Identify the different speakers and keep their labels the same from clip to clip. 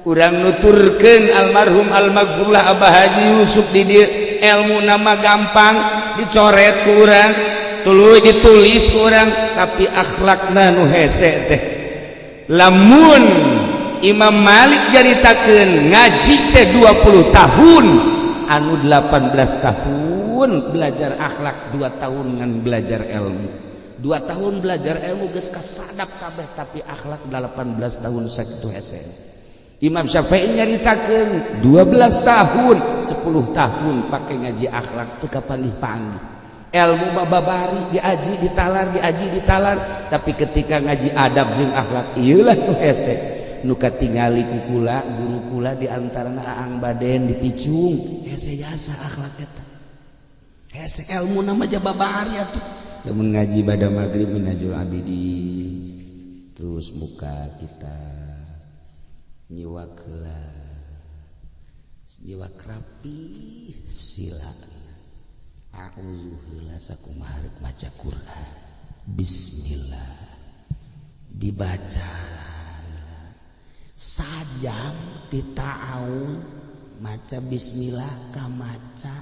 Speaker 1: Urang nuturkeun almarhum almaghfurlah Abah Haji Yusuf di dieu, ilmu nama gampang dicoret ku urang, tuluy ditulis ku urang, tapi akhlakna nu hese teh. Lamun Imam Malik nyaritakeun ngaji teh 20 tahun, anu 18 tahun belajar akhlak, 2 tahun ngan belajar ilmu. 2 tahun belajar ilmu geus kasadap kabeh, tapi akhlak 18 tahun sakitu hese. Imam Syafi'i nyaritakeun 12 tahun, 10 tahun pakai ngaji akhlak, teu kapanggih-panggih. Ilmu mah babari diaji ditalar, diaji ditalar, tapi ketika ngaji adab jeung akhlak, ieu lah nu hese. Nu katingali ku kula, guru kula di antarana Aang Baden dipicung, hese jasa akhlak eta. Hese ilmu nama babari atuh. Lamun ngaji pada maghrib Minhajul Abidin, terus muka kita nyiwak heula, nyiwak rapi, sila a'udzu heula sakumaha rek maca Quran, bismillah dibaca sajam ti ta'awun, maca bismillah ka maca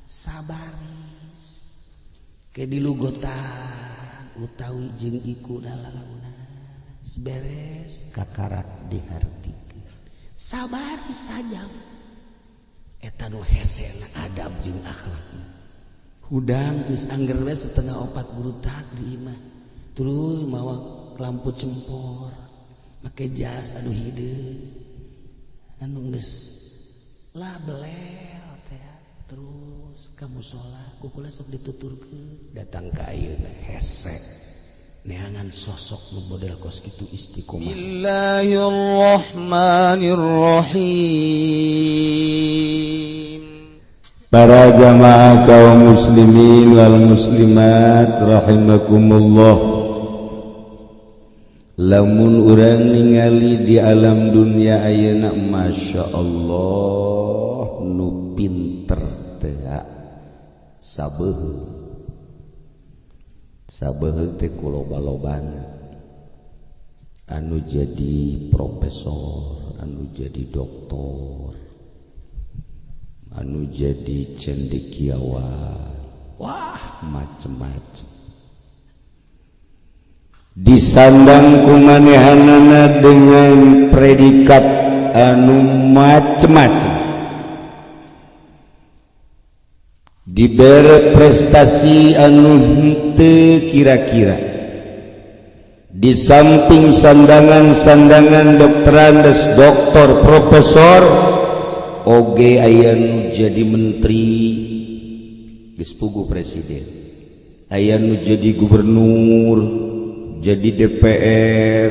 Speaker 1: sabaris ke dilugotan utawi jeung iku lalaunan, beres kakarak dihartikeun sabar sajam. Eta nu hesena adab jeung akhlak. Hudang geus angger we 3:30 burutak di imah, tuluy mawa lampu cempor, make jas, aduh hideung anu geus lah belel teh, terus ka musola ku kula sok dituturkeun. Datang ka ayeuna hese neangan sosok nu model kos kitu istiqomah.
Speaker 2: Bismillahirrahmanirrahim.
Speaker 3: Para jamaah kaum muslimin wal muslimat rahimakumullah, lamun urang ningali di alam dunia ayeuna, Masya Allah, nu pinter teh sabeuheung sabeuheung teh kuloba-lobana, anu jadi profesor, anu jadi doktor, anu jadi cendekiawan, wah macem-macem, disandang kumanehanana dengan predikat anu macem-macem, dibere prestasi anu henteu kira-kira. Di samping sandangan-sandangan doktorandes, doktor, profesor, oge aya nu jadi menteri geus puguh presiden, aya nu jadi gubernur, jadi DPR,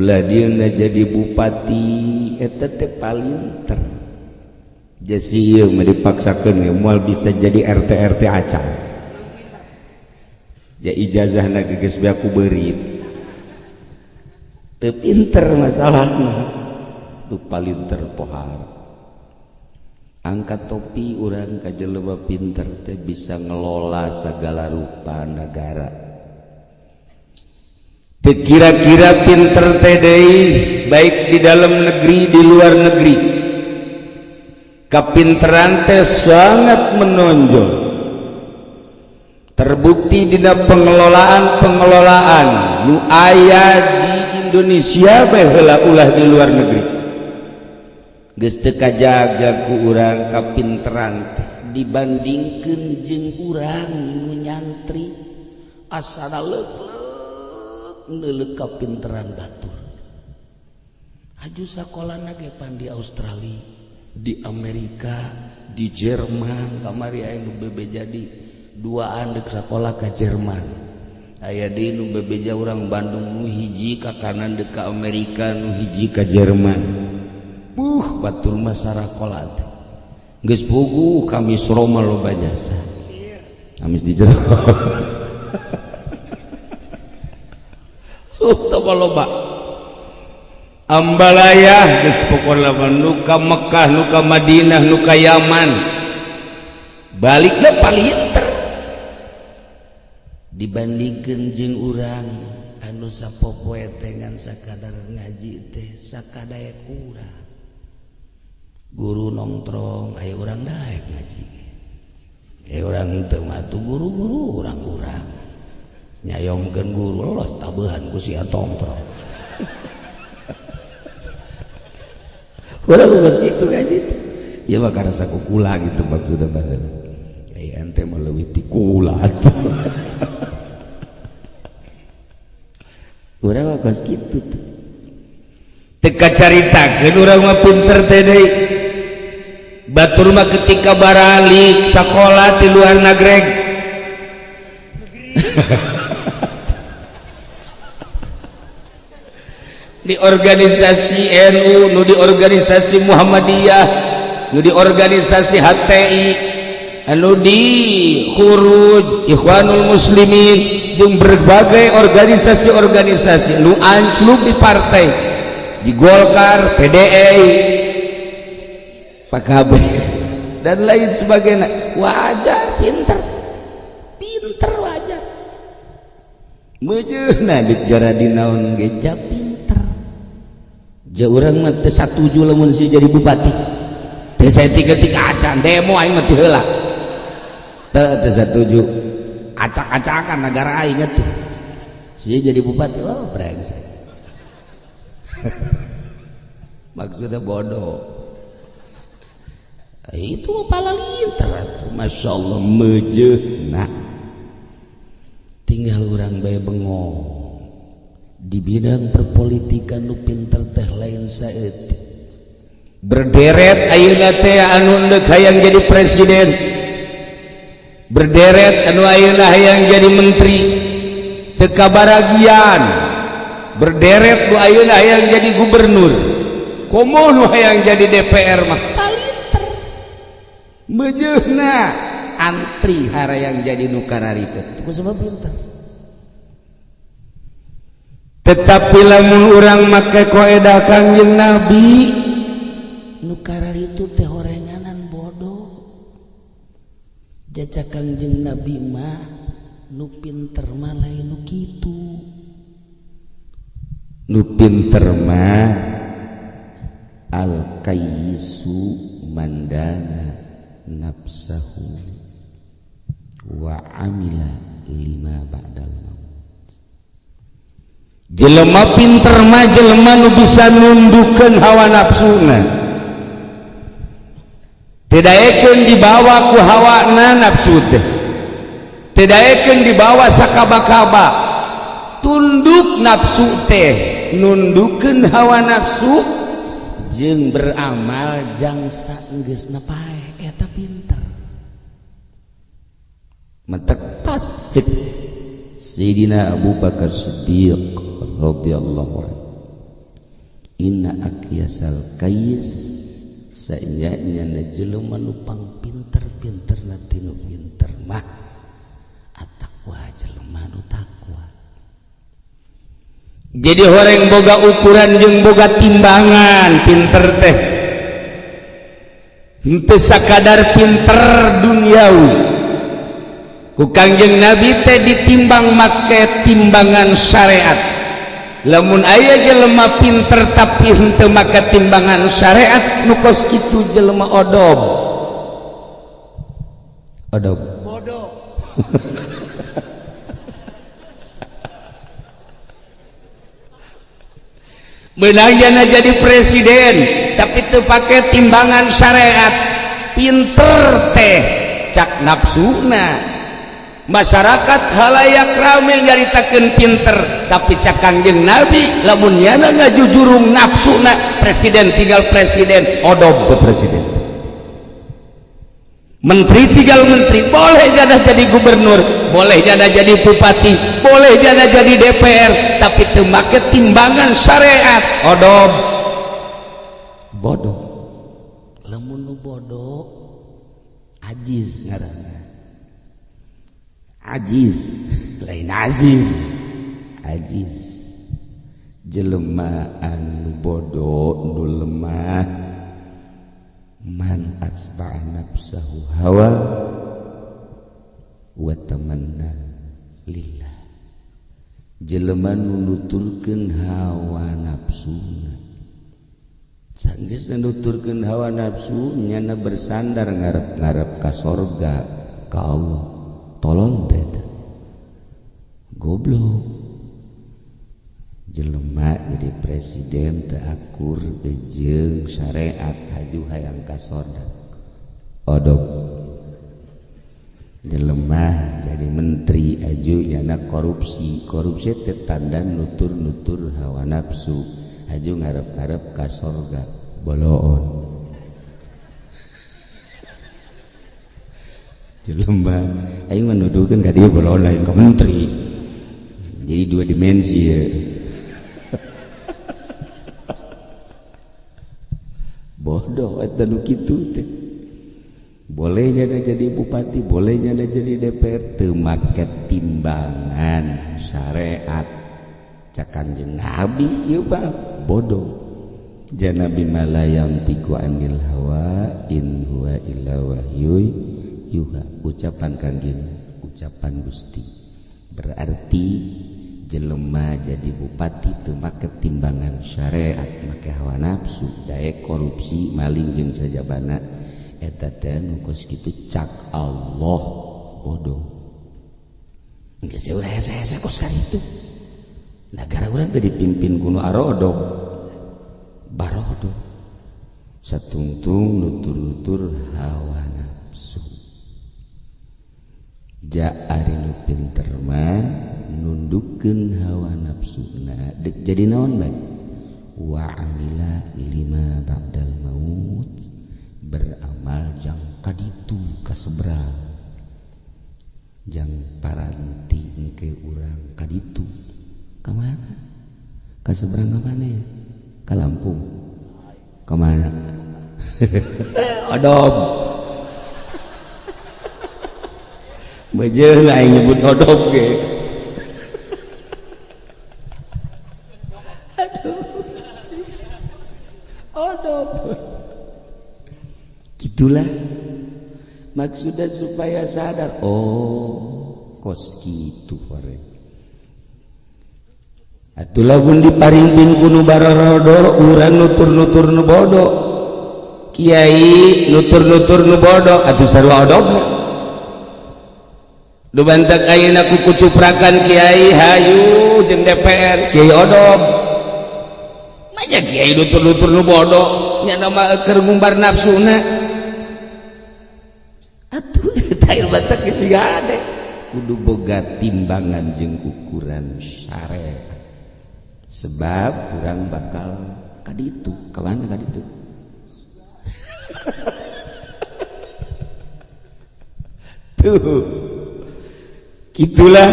Speaker 3: belah dieuna jadi bupati. Eta teh palinter. Jasi ieu mah dipaksakeun moal bisa jadi RT RT acan ja ijazahna geus beak ku beurit. Teu pinter masalahna. Nu palinter pohara, angkat topi urang ka jelema pinter teh, bisa ngelola segala rupa negara. Teu kira-kira pinter teh deui, baik di dalam negeri, di luar negeri, kapinteran teh sangat menonjol, terbukti dina pengelolaan-pengelolaan nu aya di Indonesia bae heula, ulah di luar negeri. Geus teu kajag ku urang kapinteran teh dibandingkeun jeung urang nu nyantri, asana leuk-leuk neuleuk kapinteran batur. Aju sakolana ge pan di Australia, di Amerika, di Jerman. Kamari aya nu bebeja jadi duaan dek sakola ka Jerman. Aya deui nu bebeja urang Bandung, nu hiji ka kanan dek ka Amerika, nu hiji ka Jerman. Buh, batur mah sarakola teh geus puguh kami Roma loba jasa amis di jero loba ambalaya geus pokona mah nu ka Mekah, nu ka Madinah, nu ka Yaman, balikna palinter dibandingkeun jeung urang.
Speaker 1: Anu sapopoe teh ngan sakadar ngaji teh sakadaek urang. Guru nongtrong aya urang daek ngaji. Eh urang teu mah tuh guru-guru urang-urang. Nyayomkeun guru los tabehan ku sia tongtrong. Urang geus kitu ngaji. Ieu mah karasa ku kula gitu maksudna baheula. Ai ente mah leuwih ti kula atuh. Urang mah kos kitu tuh. Teu kacaritakeun urang mah pinter teh deui. Batur mah ketika baralik sakola di luar nagreg. Di organisasi NU, nu di organisasi Muhammadiyah, nu di organisasi HTI, anu di Khuruj, Ikhwanul Muslimin, jeung berbagai organisasi-organisasi nu ancluk di partai, di Golkar, PDI, PKB dan lain sebagainya. Wajar pinter, pinter wajar. Meujeuna dik jaradi naon ge ja pinter. Ja urang mah teu satuju lamun si jadi bupati. Teu saeutik-eutik acan demo aing mah teu heula. Teu satuju. Acak-acakan negara aing atuh. Si jadi bupati, oh brengsek. Maksudnya bodoh. Itu pala linter atuh, Masya Allah meujeuna. Tinggal urang bae bengong. Di bidang perpolitikan nu pinter teh lain saeutik. Berderet ayeuna teh anu deuk hayang jadi presiden. Berderet anu ayeuna hayang jadi menteri. Teu kabaragian. Berderet nu ayeuna hayang jadi gubernur. Komo nu hayang jadi DPR mah palinter. Meujeuna antri harayang jadi nu kararitu. Ku sebab pinter. Tetapi lamun urang make koedah Kangjeng Nabi nu kararitu teh horenganan bodoh. Jajak Kangjeng Nabi mah nu pinter mah lain nu kitu. Nu pinter mah al kayyisu mandana nafsahu wa amila lima ba'dal maut. Jelema pinter mah jelema nu bisa nundukeun hawa nafsuna. Teu daekeun dibawa ku hawana nafsu teh. Teu daekeun dibawa sakaba-kaba. Tunduk nafsu teh, nundukeun hawa nafsu jeung beramal jang saenggeusna paeh eta pinter. Matak pas cek Sayyidina Abu Bakar Siddiq radhiyallahu anhu. Inna akyasal kayis saenyanya jelema nu pang pinter-pinterna tinu pinter mah atakwa jelema nu takwa. Jadi horeng boga ukuran jeung boga timbangan pinter teh. Henteu sakadar pinter duniawi. Ku Kangjeng Nabi teh ditimbang make timbangan syariat. Lamun aya jelema pinter tapi henteu make timbangan syariat nu kos kitu jelema odob. Odob. Bodoh. Meunang jana jadi presiden tapi teu pake timbangan syariat. Pinter teh cak nafsuna. Masyarakat halayak rame nyaritakeun pinter tapi cak Kangjeng Nabi lamun nyana ngajujurung nafsuna presiden tinggal presiden odob teu presiden. Menteri tinggal menteri, boleh jana jadi gubernur, boleh jana jadi bupati, boleh jana jadi DPR, tapi teu make timbangan syariat odob. Bodoh. Lamun nu bodoh ajiz ngaranna. Ajiz lain aziz, ajiz jelema anu bodoh nu lemah man atsba'a nafsahu hawa wa tamanna lillah. Jelema nu nuturkeun hawa nafsuna. Sanggeus nuturkeun hawa nafsu nyana bersandar ngarep-ngarep ka sorga ka Allah. Tolol teh goblok. Jelema jadi presiden teu akur jeung syariat haju hayang ka sorga. Odog. Jelema jadi menteri aju nyana korupsi. Korupsi teh tanda nutur-nutur hawa nafsu aju ngarep-ngarep ka sorga. Boloon. Jelema aing mah nuduhkeun ka dieu boloon lain ka menteri. Jadi dua dimensi ya. Bodoh eta nu kitu teh. Boleh nyana jadi bupati, boleh nyana jadi DPR, teu make timbangan syariat. Cak Kanjeng Nabi ieu mah bodoh. Janabi malayam tiku anil hawa in huwa illa wahyu yuha. Ucapan Kanjeng, ucapan Gusti. Berarti jelema jadi bupati teu make timbangan syariat, make hawa nafsu, daek korupsi, maling jeung sajabana. Eta teh nu kos kitu cak Allah bodoh. Geus ulah hese-hese kos karitu. Nagara urang teh dipimpin ku nu arodog. Barodo. Satungtung nutur-nutur hawa nafsu. Ja ari nu pinter mah nundukkeun hawa nafsuna dek jadi naon bae? Wa amila lima ba'dal maut. Beramal jang kaditu kaseberang, jang paranti engke urang kaditu kamana? Kaseberang kamana ya? Ka Lampung kamana? Odom bejeul aing nyebut odom ge. Aduh, odom. Itulah maksudnya supaya sadar. Oh, kos kitu hore. Atuh lamun diparingpin ku nu barorodo, urang nutur-nutur nu bodoh. Kiai nutur-nutur nu bodoh, atuh sarua odobna. Nu bantak ayeuna ku kucuprakan kiai hayu jeung DPR, kiai odob. Manya kiai nutur-nutur nu bodoh, nya mah keur ngumbar nafsuna. Atuh tair batak geus gade. Kudu boga timbangan jeung ukuran syariat. Sebab urang bakal kaditu, ka mana kaditu? Tuh. Gitulah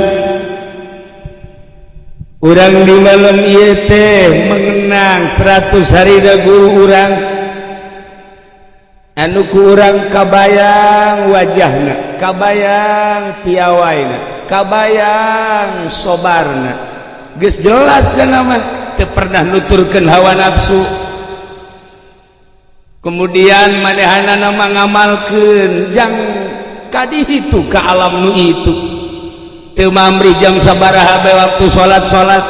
Speaker 1: urang di malam ieu teh mengenang 100 hari da guru urang. Anu ku urang kabayang wajahna, kabayang piawaina, kabayang sobarna. Geus jelas dana mah teu pernah nuturkeun hawa nafsu. Kemudian manehanana mah ngamalkeun jang kaditu ka alam nu itu. Teu mamrih jam sabaraha bae waktu salat-salat.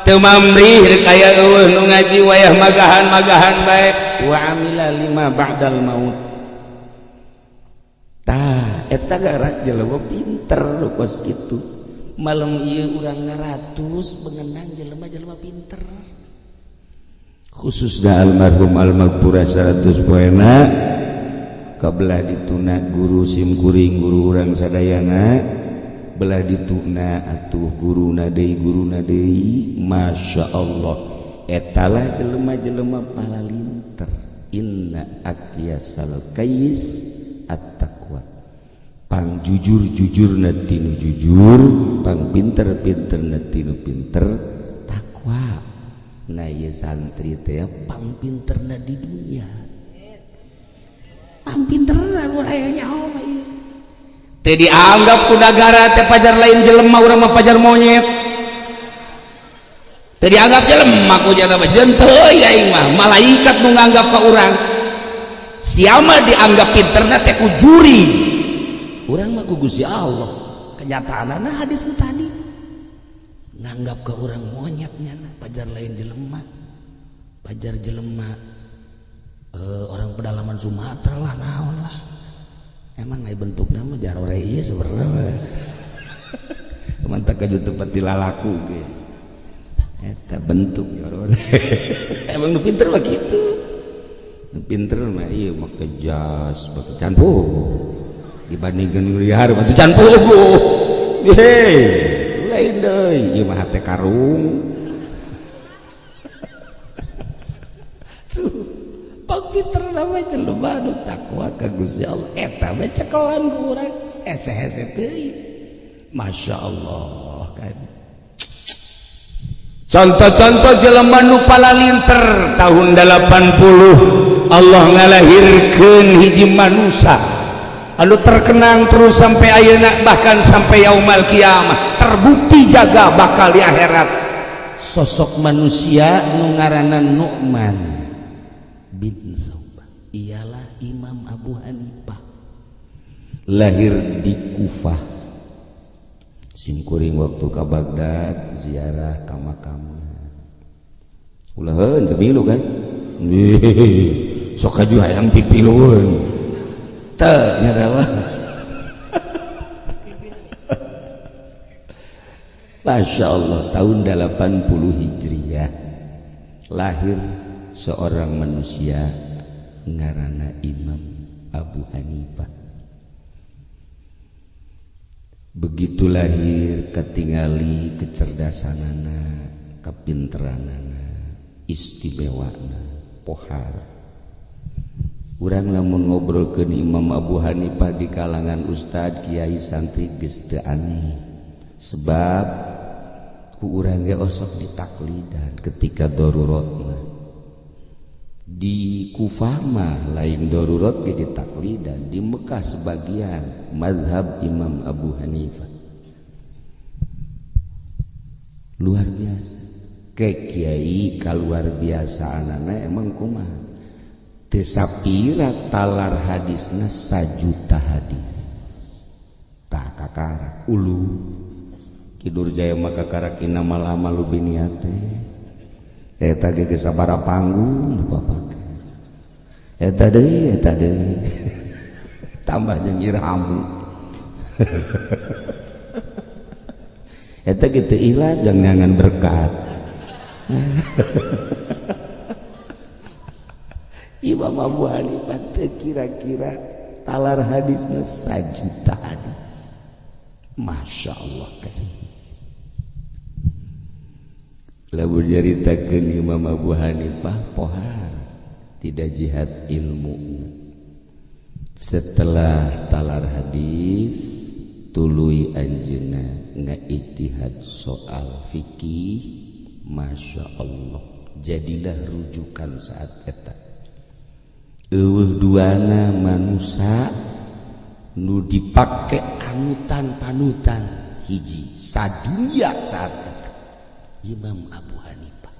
Speaker 1: Teu mamrih rek aya eueuh nu ngaji wayah magahan-magahan bae. Wa amila lima ba'dal maut. Tah eta garak jelema pinter kos kitu. Malam ieu urang ngaratus mengenang jelema-jelema pinter. Khususna almarhum almaghfurah 100 poena kabelah dituna guru simkuring guru urang sadayana, belah dituna atuh guruna deui Masya Allah. Etalah jelema-jelema palalinter. Inna akyasal kayis at-taqwa. Pang jujur-jujurna tinu jujur, pang pinter-pinterna tinu pinter, takwa. Nah ieu santri teh pang pinterna di dunia. Pang pinterna mun aya nyaho mah ieu. Teu dianggap ku nagara teh pajar lain jelema, urang mah pajar monyet. Teu dianggap jelema ku jana mah jeung teu aing mah malaikat nu nganggap ka urang. Siapa dianggap pinterna teh ku juri. Urang mah ku Gusti Allah. Kenyataanna hadis nu tadi. Nganggap ke orang monyet nyana pajar lain jelema. Pajar jelema orang pedalaman Sumatera lah naon lah. Emang ai bentukna mah jarore ieu sebenarnya. Mantap ka tempat dilalaku ge. Eta bentuk jarore. Emang nu pinter mah kitu. Nu pinter mah ieu make jas, make can puguh. Dibandingkeun nu liar mah can puguh. Hei, lain deui ieu mah hate karung. Tuh, pak pinter nama jelema nu takwa ka Gusti Allah. Eta mah cekelan ku urang hese-hese teuing. Masya Allah kan. Contoh-contoh jelema nu palalinter tahun 80 Allah ngalahirkeun hiji manusia anu terkenang terus sampai ayeuna bahkan sampai yaumal kiamah terbukti jaga bakal di akhirat. Sosok manusia nu ngaranna Nu'man bin Saubah ialah Imam Abu Hanifah, lahir di Kufah. Simkuring waktu ka Baghdad ziarah ka makamna. Ulah heuh milu kan. Sok kaju hayang pipilueun. Teu nya mah. Masya Allah, tahun 80 Hijriah lahir seorang manusia ngaranna Imam Abu Hanifah. Begitu lahir ketingali kecerdasanana, kepinteranana, istimewana, pohar. Urang lamun ngobrolkeun Imam Abu Hanifah di kalangan ustad, kiai, santri geus teu aneh. Sebab ku urang ge osok ditaklidan ketika darurat mah. Di Kufah mah lain darurat ge ditaklidan, di Mekah sebagian mazhab Imam Abu Hanifah. Luar biasa. Ke kiai kaluar biasaanana emang kumaha? Teu sapira talar hadisna sajuta hadis. Tah kakarak ulu. Kidur jaya maka karak innamal amalu binniyat. Eta ge geus sabaraha panggung nu bapake. Eta deui, eta deui. Tambah jeung irhamu. Eta ge teu ikhlas jangan berkat. Imam Abu Hanifah teu kira-kira talar hadisna sajuta hadis. Masya Allah karim. Lamun nyaritakeun Imam Abu Hanifah pohar tidak jihad ilmu. Setelah talar hadis tuluy anjeunna ngaijtihad soal fikih, Masya Allah jadilah rujukan saat eta. Eueuh duana manusia nu dipake anutan panutan hiji sadunya saat eta Imam Abu Hanifah.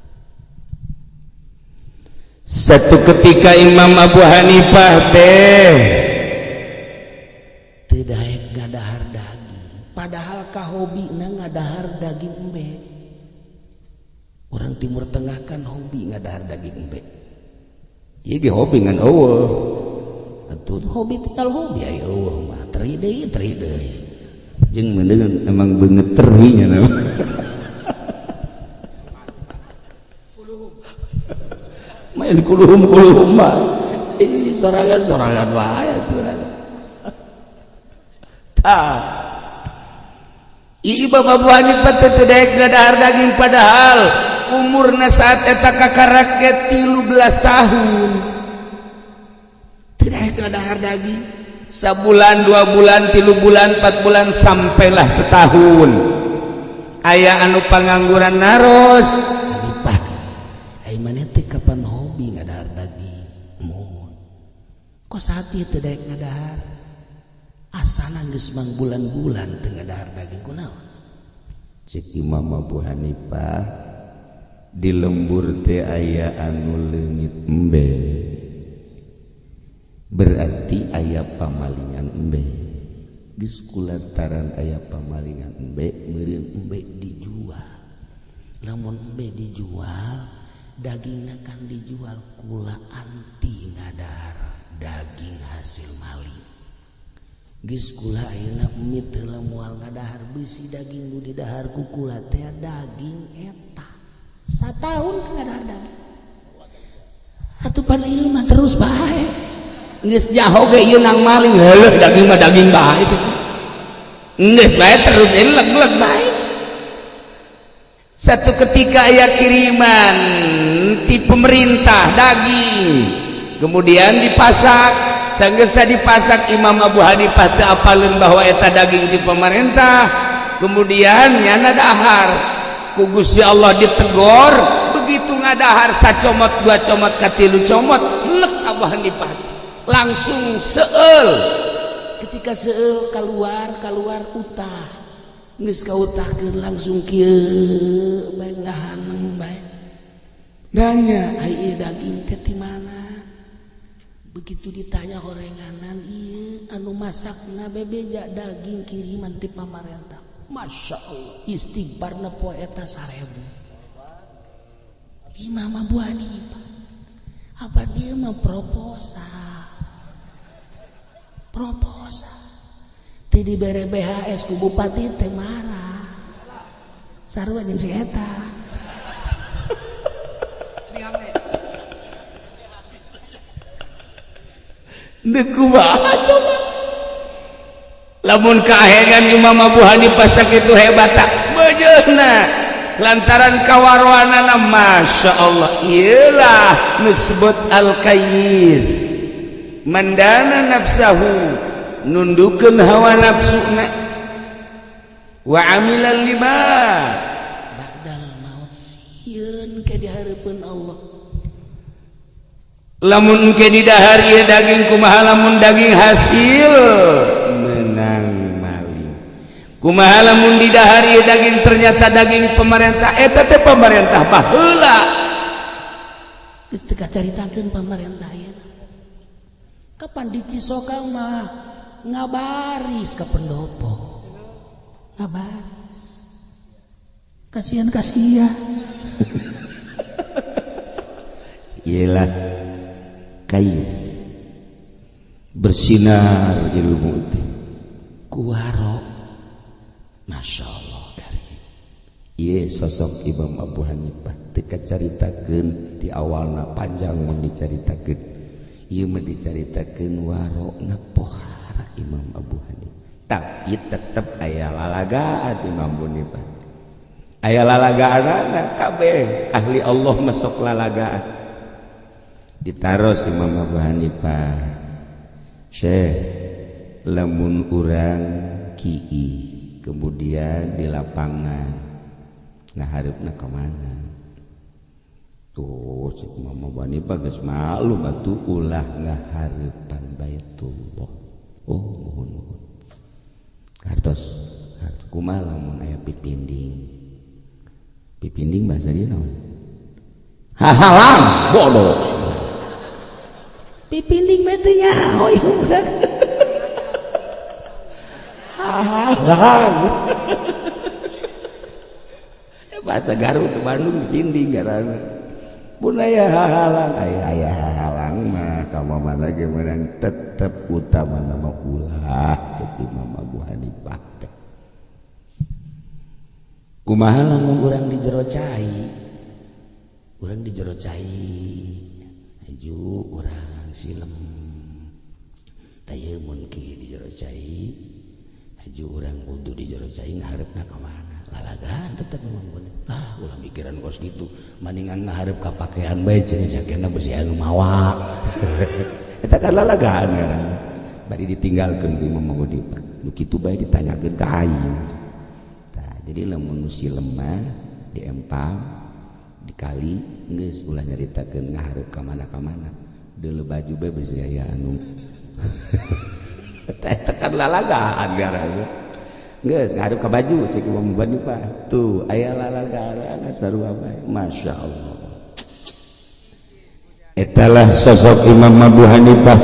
Speaker 1: Satu ketika Imam Abu Hanifah teh teu daek ngadahar daging, padahal kahobina ngadahar daging embe. Orang Timur Tengah kan hobi ngadahar daging embe. Ieu ge hobi ngan eueuh. Atuh hobi tinggal hobi aya eueuh mah teri deui teri deui. Jeung meuneun emang beungeut teri nya. Main kuluhum-kuluhum mah. Ih sorangan-sorangan wae atuh. Tah. Imam Abu Hanifah teu daek ngadahar daging padahal umurna saat eta kakarak ge 13 tahun. Teu daek ngadahar daging. Sabulan, 2 bulan, 3 bulan, 4 bulan sampailah setahun. Aya anu pangangguran naros. Hanifah, ai maneh teh kapan hobi ngadahar daging? Mun. Kok saat ieu teu daek ngadahar? Asana geus mangbulan-bulan teu ngadahar daging kunaon? Cek Imam Abu Hanifah di lembur teh aya anu leungit embe. Berarti aya pamalingan embe. Geus kulantaran aya pamalingan embe meureun embe dijual.
Speaker 4: Lamun embe dijual dagingna kan dijual kula anti ngadahar daging hasil maling. Geus kula ayeuna mit heula moal ngadahar bisi daging nu didahar ku kula teh daging eta. Satahun ngadahar daging. Atuh pan ieu mah terus bae.
Speaker 1: Geus jaho ge ieu nang maling heueuh daging mah daging bae itu. Geus bae terus leg-leg bae. Satu ketika aya kiriman ti pemerintah daging kemudian dipasak. Sanggeus dipasak Imam Abu Hanifah teu apaleun bahwa eta daging di pemerintah. Kemudian nyana dahar ku Gusti Allah ditegor, begitu ngadahar sacomot dua comot katilu comot lek Abu Hanifah langsung seueul.
Speaker 4: Ketika seueul keluar keluar utah geus kautahkeun langsung kieu bae ngahaneng bae. Nanya ai ieu daging teh ti mana? Begitu ditanya horenganan ieu anu masakna bebeja daging kiriman ti pamarentah. Masya Allah istighfarna poe eta 1000. Imam Abu Hanifah apa dia mah proposal. Proposal. Teu dibere BHS ku bupati teh marah. Sarua jeung si eta.
Speaker 1: Kumaha coba lamun kahengan Imam Abu Hanifah sakitu hebat tak bejeuna lantaran kawaroanana Masya Allah iyalah nusbut al-qayyis mandana nafsahu nundukeun hawa nafsuna wa amila lima
Speaker 4: ba'dal maut sieun ke dihareupeun Allah.
Speaker 1: Lamun engke didahar ieu daging kumaha lamun daging hasil menang maling kumaha lamun didahar ieu daging ternyata daging pemerintah eta teh pemerintah baheula
Speaker 4: geus teu kacaritakeun pamarentah ayeuna kapan di Cisoka mah ngabaris ka pendopo ngabaris kasihan kasihan
Speaker 1: iyalah kais bersinar ilmu teh
Speaker 4: kuwaro Masya Allah karim.
Speaker 1: Ieu sosok Imam Abu Hanifah teu kacaritakeun di awalna panjang mun dicaritakeun ieu mah dicaritakeun warona pohara Imam Abu Hanifah tapi tetep aya lalagaan Imam Abu Hanifah aya lalagaanana kabeh ahli Allah masuk lalagaan ditaros Imam Abu Hanifah Syekh lamun urang ki'i kemudian di lapangan ngaharepna ka mana tuh cek Imam Abu Hanifah geus maklum atuh ulah ngahareupan Baitullah. Oh muhun muhun kartos kumaha lamun aya pipinding pipinding bahasa dia naon hahalang bodoh
Speaker 4: pipinding mah teu nyaho ieu budak.
Speaker 1: Hahalang. Bahasa Garut Bandung pipinding ngaranna. Mun aya hahalang, aya hahalang mah ka mana ge meunang tetep utamana mah ulah cek Imam Abu Hanifah teh. Kumaha lamun
Speaker 4: urang di jero cai? Urang di jero cai. Aju urang silem taya mun ki di jero cai haju urang wudu di jero cai ngaharepna ka mana lalagaan tetep memang lah ulah mikiran kos gitu maningan ngaharep ka pakaian bae cenah jakena besi anu mawa
Speaker 1: eta kan lalagaan ngaranna bari ditinggalkeun ku Imam Abu Hanifah nu kitu bae ditanyakeun ka aing tah jadi lamun nu silem mah diempang dikali geus ulah nyaritakeun ngaharep ka mana-ka mana deuleu baju bae besi aya anu tekan lalagaan ngaranna geus ngarep ka baju cek Imam Abu Hanifah tuh aya lalagaan sarua bae Masya Allah etalah sosok Imam Abu Hanifah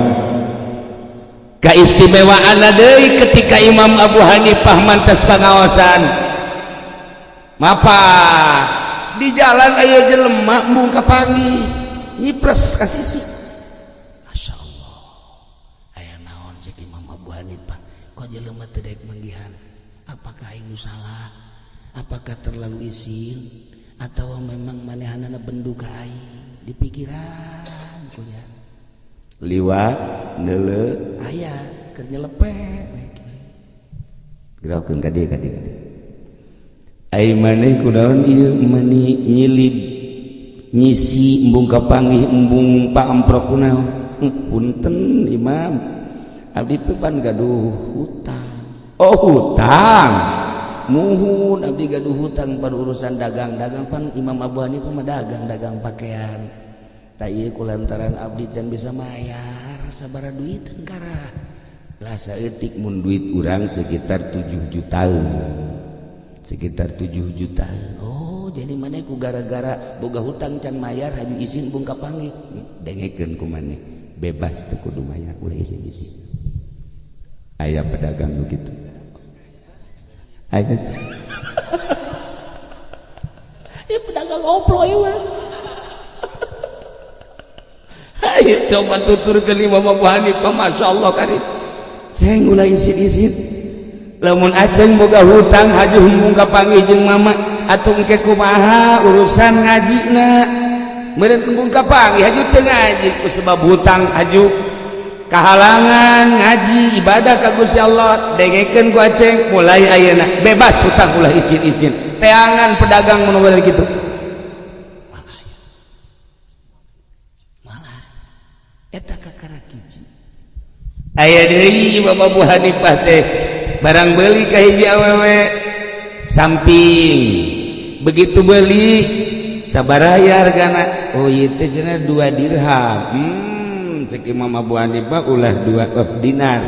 Speaker 1: kaistimewaan deui ketika Imam Abu Hanifah mantas pangaosan mapa Di jalan aya jelema embung kapanggih nyipres ka sisi.
Speaker 4: Masya Allah, aya naon cek Imam Abu Hanifah, kok jelema teu daek manggihan? Apakah aing nu salah? Apakah terlalu isin atau memang manehanana bendu ka aing? Di pikiran kunya.
Speaker 1: Liwat neuleuh
Speaker 4: aya keur nyelepe.
Speaker 1: Gerakeun ka dieu ka dieu ka dieu. Ai maneh kunaon ieu mani nyilib nyisi embung kapanggih embung paamprok kunaon? Punten Imam, abdi teh pan gaduh hutang. Oh hutang, muhun
Speaker 4: abdi gaduh hutang pan urusan dagang-dagang pan Imam Abu Hanifah mah dagang-dagang pakaian. Tak ieu kulantaran abdi can bisa mayar sabaraha duiteun karah.
Speaker 1: Lah saeutik mun duit urang sekitar 7 jutaan. Sekitar 7 juta.
Speaker 4: Oh, jadi maneh ku gara-gara boga hutang can mayar haju isin embung kapanggih.
Speaker 1: Dengekeun ku maneh, bebas teu kudu mayar ulah isin-isin. Aya pedagang nu kitu. Aya.
Speaker 4: Ieu pedagang oplo ieu mah.
Speaker 1: Ayo coba tuturkeun Imam Abu Hanifah, masyaallah karim. Ceng ulah isin-isin. Lamun aceng boga hutang haju embung kapanggih jeung mama atuh engke kumaha urusan ngajina. Meureun embung kapanggih haju teu ngaji ku sebab hutang haju kahalangan ngaji ibadah ka Gusti Allah. Dengekeun ku aceng mulai ayeuna bebas hutang ulah isin-isin. Teangan pedagang mun balik kitu.
Speaker 4: Malah malah eta kakara hiji.
Speaker 1: Aya deui Imam Abu Hanifah teh barang beli ka hiji awewe samping, begitu beli sabaraha hargana? Oh ieu teh cenah 2 dirham. Cek Imam Abu Hanifah ulah 2 dinar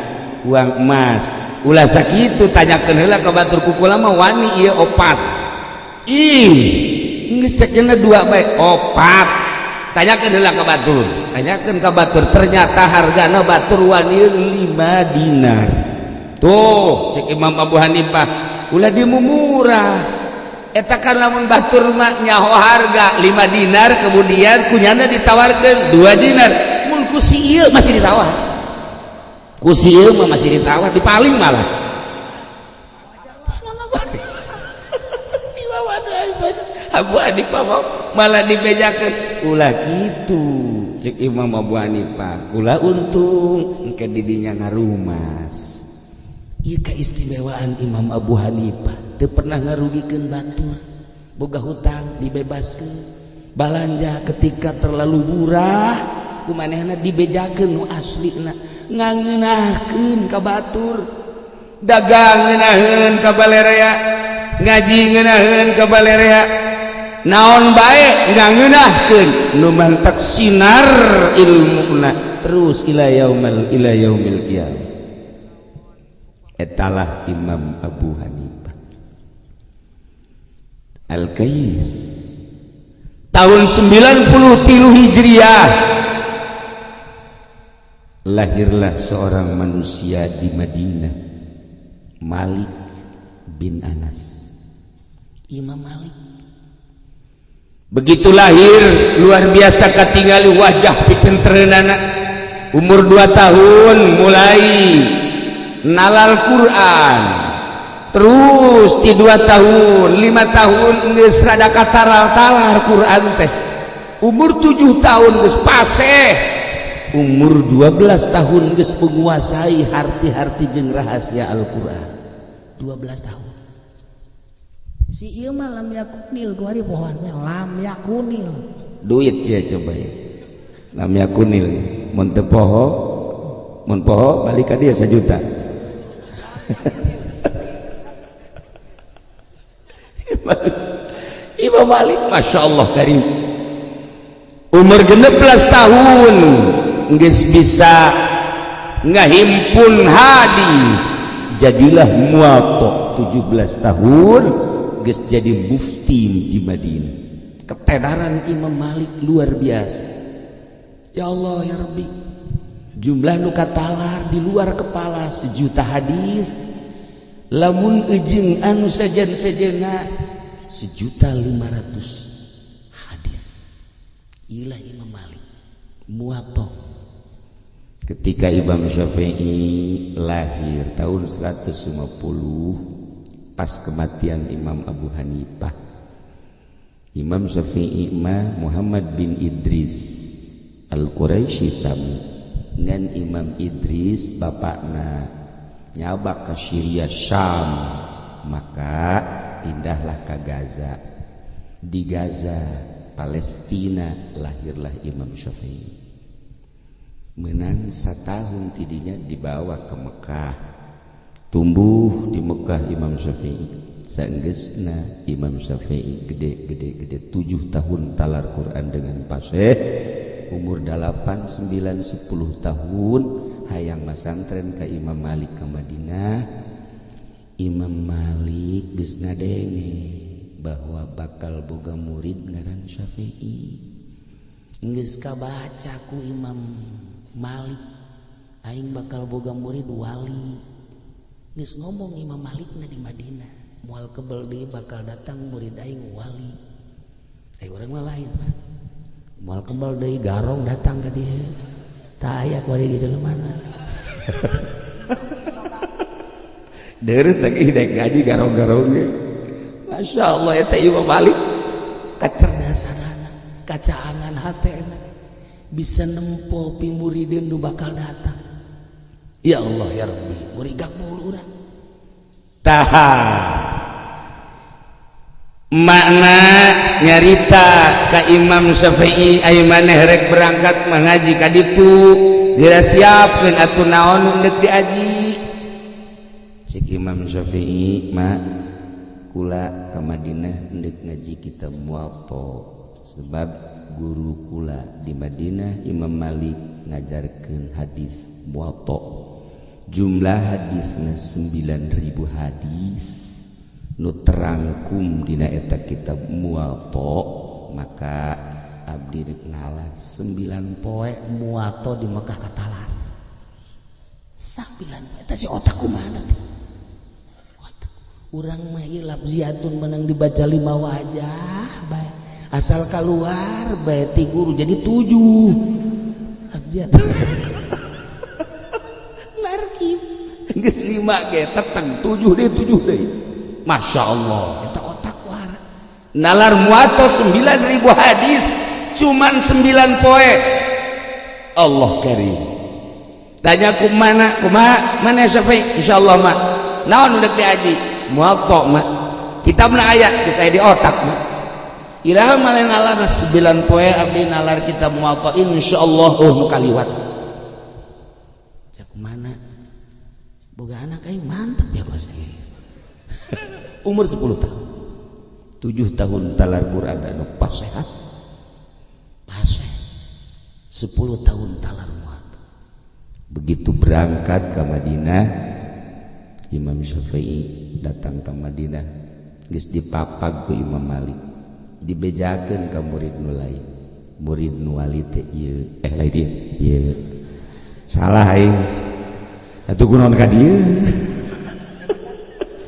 Speaker 1: uang emas. Ulah sakitu tanyakeun heula ka batur ku kula mah wani ieu opat. Ih, geus cek cenah 2 bae opat. Tanyakeun heula ka batur. Tanyakeun ka batur ternyata hargana batur wani 5 dinar. Tuh cek Imam Abu Hanifah ulah dimumurah. Eta kan lamun batur mah nyaho harga 5 dinar kemudian kunyana ditawarkeun 2 dinar. Mun ku si ieu masih ditawar. Ku si ieu mah masih ditawar dipaling malah. Abu Hanifah malah dibejakeun ulah kitu cek Imam Abu Hanifah kula untung engke didinya ngarumas.
Speaker 4: Ieu keistimewaan Imam Abu Hanifah teu pernah ngarugikeun batur, boga hutang dibebaskeun, balanja ketika terlalu murah ku manehna dibejakeun nu aslina, ngangeunahkeun ka batur,
Speaker 1: dagang ngeunaheun ka balerea, ngaji ngeunaheun ka balerea, naon bae ngangeunahkeun nu mantak sinar ilmuna terus ila yaumil qiyamah. Etalah Imam Abu Hanifah Al-Qais. Tahun 93 Hijriah lahirlah seorang manusia di Madinah, Malik bin Anas.
Speaker 4: Imam Malik
Speaker 1: begitu lahir luar biasa katingali wajah pipintereunana. Umur 2 tahun mulai nalal Quran, terus di 2 tahun 5 tahun geus rada kataral-talar Quran teh. Umur 7 tahun geus paseh, umur 12 tahun geus menguasai harti-harti jeung rahasia Al-Quran.
Speaker 4: 12 tahun si ieu mah lam yakunil kuari pohoan lam yakunil
Speaker 1: duit ya coba ya lam yakunil mun teu poho mun poho balik ka dia 1 juta. Imam Malik Masya Allah karim, umur 16 tahun geus bisa ngahimpun hadis, jadilah Muwatta. 17 tahun geus jadi mufti di Madinah.
Speaker 4: Ketenaran Imam Malik luar biasa. Ya Allah ya Rabbi, jumlah nu katalar di luar kepala 1 juta hadis, lamun ejeng anu sajen-sajena 1.500.000. Ilah Imam Malik Muwatta.
Speaker 1: Ketika Imam Syafi'i lahir tahun 150 pas kematian Imam Abu Hanifah. Imam Syafi'i mah Muhammad bin Idris Al-Quraisy sami ngan Imam Idris bapakna nyabak ka Syria Syam, maka pindahlah ke Gaza. Di Gaza Palestina lahirlah Imam Syafi'i. Menang satahun tidinya dibawa ke Mekah. Tumbuh di Mekah Imam Syafi'i. Saenggeusna Imam Syafi'i gede-gede-gede 7 tahun talar Quran dengan fasih. Umur 8, 9, 10 tahun hayang masantren ka Imam Malik ke Madinah. Imam Malik geus ngadenge bahwa bakal boga murid ngaran Syafi'i.
Speaker 4: Geus kabaca ku Imam Malik aing bakal boga murid wali. Geus ngomong Imam Malikna di Madinah, moal kebel deui bakal datang murid aing wali. Ai urang mah lain mah. Moal kebel deui garong datang ka dieu. Tah aya kuari gitu mana.
Speaker 1: Deres lagi dek ngaji garong-garong ge. Masya Allah eta Imam Malik
Speaker 4: kacerdasanana, kacaangan hatena bisa nempo pimurideun nu bakal datang. Ya Allah ya Rabbi, murigak mulu urang.
Speaker 1: Taha makna nyarita ka Imam Syafi'i aya maneh rek berangkat mengaji ka ditu geura siapkeun atuh naon nu deuk diaji. Cek Imam Syafi'i ma kula ka Madinah deuk ngaji kitab Muwatta sebab guru kula di Madinah Imam Malik ngajarkeun hadis Muwatta. Jumlah hadisna 9.000 hadis nu terangkum dina eta kitab Muwatta, maka abdi rek ngalah 9
Speaker 4: poe Muwatta di Mekah katalar. 9 poe eta si otak kumaha teh? Otak urang mah ieu lafziatun menang dibaca 5 wajah bae. Asal keluar bae ti guru jadi 7. Lafziatun.
Speaker 1: Narkim geus 5 ge teteng 7 deui 7 deui. Masya Allah
Speaker 4: eta otak wara.
Speaker 1: Nalar Muwatta 9.000 hadis cuman 9 poe. Allah karim. Tanya kumana kumaha mana Syafi'i insyaallah mak naon udah diaji Muwatta mak kitabna aya geus aya di otak mak.
Speaker 4: Iraha male nalar 9 poe abdi nalar kitab Muwatta insyaallah oh nu kaliwat. Cak mana boga anak aing mantep ya kos.
Speaker 1: Umur 10 tahun 7 tahun talar Quran anu pas sehat
Speaker 4: paseh 10 tahun talar Muwatta.
Speaker 1: Begitu berangkat ke Madinah Imam Syafi'i datang ke Madinah geus dipapag ku Imam Malik dibejakeun ka murid nu lain. Murid nu wali teh ieu lain ieu ieu salah aing atuh kunaon ka dieu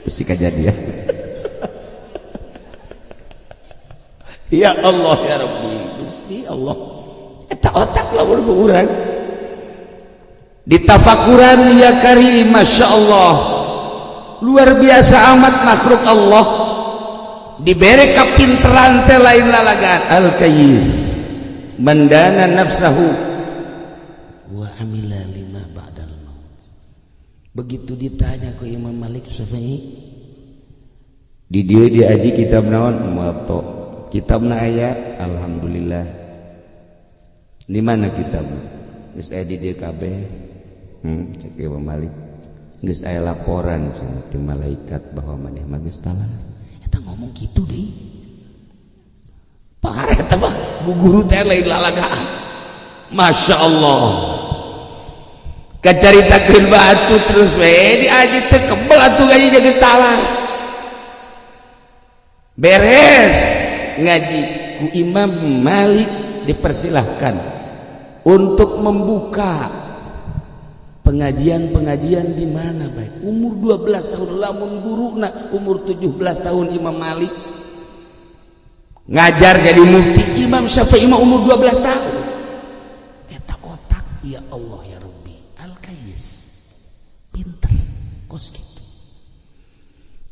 Speaker 1: bisi kajadian. Ya Allah ya Rabbi Gusti Allah
Speaker 4: eta otak lamun ku urang
Speaker 1: ditafakuran ya karim Masya Allah luar biasa amat makhluk Allah diberi kapinteran teh lain lalagan al-kayis mandana nafsahu
Speaker 4: wa amila lima ba'dal maut. Begitu ditanya ke Imam Malik Syafi'i
Speaker 1: di dieu diaji kitab naon Muwatta kitabna aya alhamdulillah di mana kitabna geus aya di dieu kabeh. Cek Imam Malik geus aya laporan cenah ti malaikat bahwa maneh mah geus talar.
Speaker 4: Eta ngomong kitu deui parah eta mah bu guru teh lain lalagaan.
Speaker 1: Masya Allah kacaritakeun batu terus we diaji teh kebel atuh gaji geus talar. Beres ngaji ku Imam Malik dipersilahkan untuk membuka
Speaker 4: pengajian-pengajian di mana baik. Umur 12 tahun lamun guruna umur 17 tahun Imam Malik
Speaker 1: Ngajar jadi mufti.
Speaker 4: Imam Syafi'i mah umur 12 tahun. Eta otak, ya Allah ya Rabbi, al kayis, pinter kos gitu.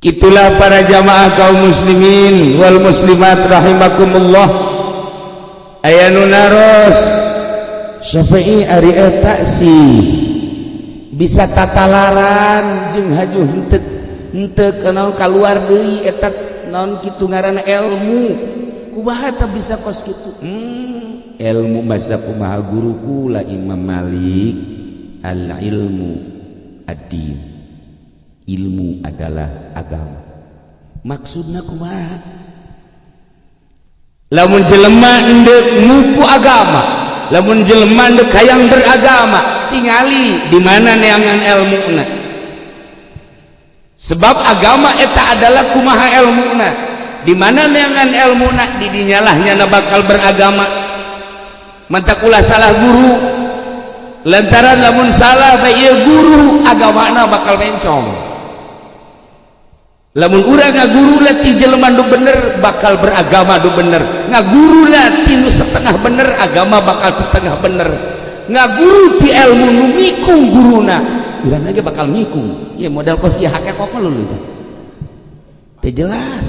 Speaker 1: Itulah para jamaah kaum muslimin wal muslimat rahimakumullah. Aya nu naros, Syafi'i ari eta sih bisa tatalaran jeung haju henteu
Speaker 4: henteu naon kaluar deui eta naon kitu ngaranna ilmu, kumaha eta bisa kos kitu?
Speaker 1: Ilmu masa kumaha guru kula Imam Malik, al ilmu ad-din, ilmu adalah agama.
Speaker 4: Maksudna kumaha?
Speaker 1: Lamun jelema endek mupu agama, lamun jelema endek hayang beragama, tingali di mana neangan ilmuna, sebab agama eta adalah kumaha ilmuna. Di mana neangan ilmuna, di dinyalah nyana bakal beragama. Mantak ulah salah guru, lantaran lamun salah bae ieu guru, agamana bakal mencong. Lamun urang ngaguru ti jelema nu bener, bakal beragama nu bener. Ngaguru ti nu setengah bener, agama bakal setengah bener. Ngaguru ti ilmu nu mikung guruna,
Speaker 4: urang ge bakal mikung. Ieu modal kos kieu hake kok lu itu teu jelas,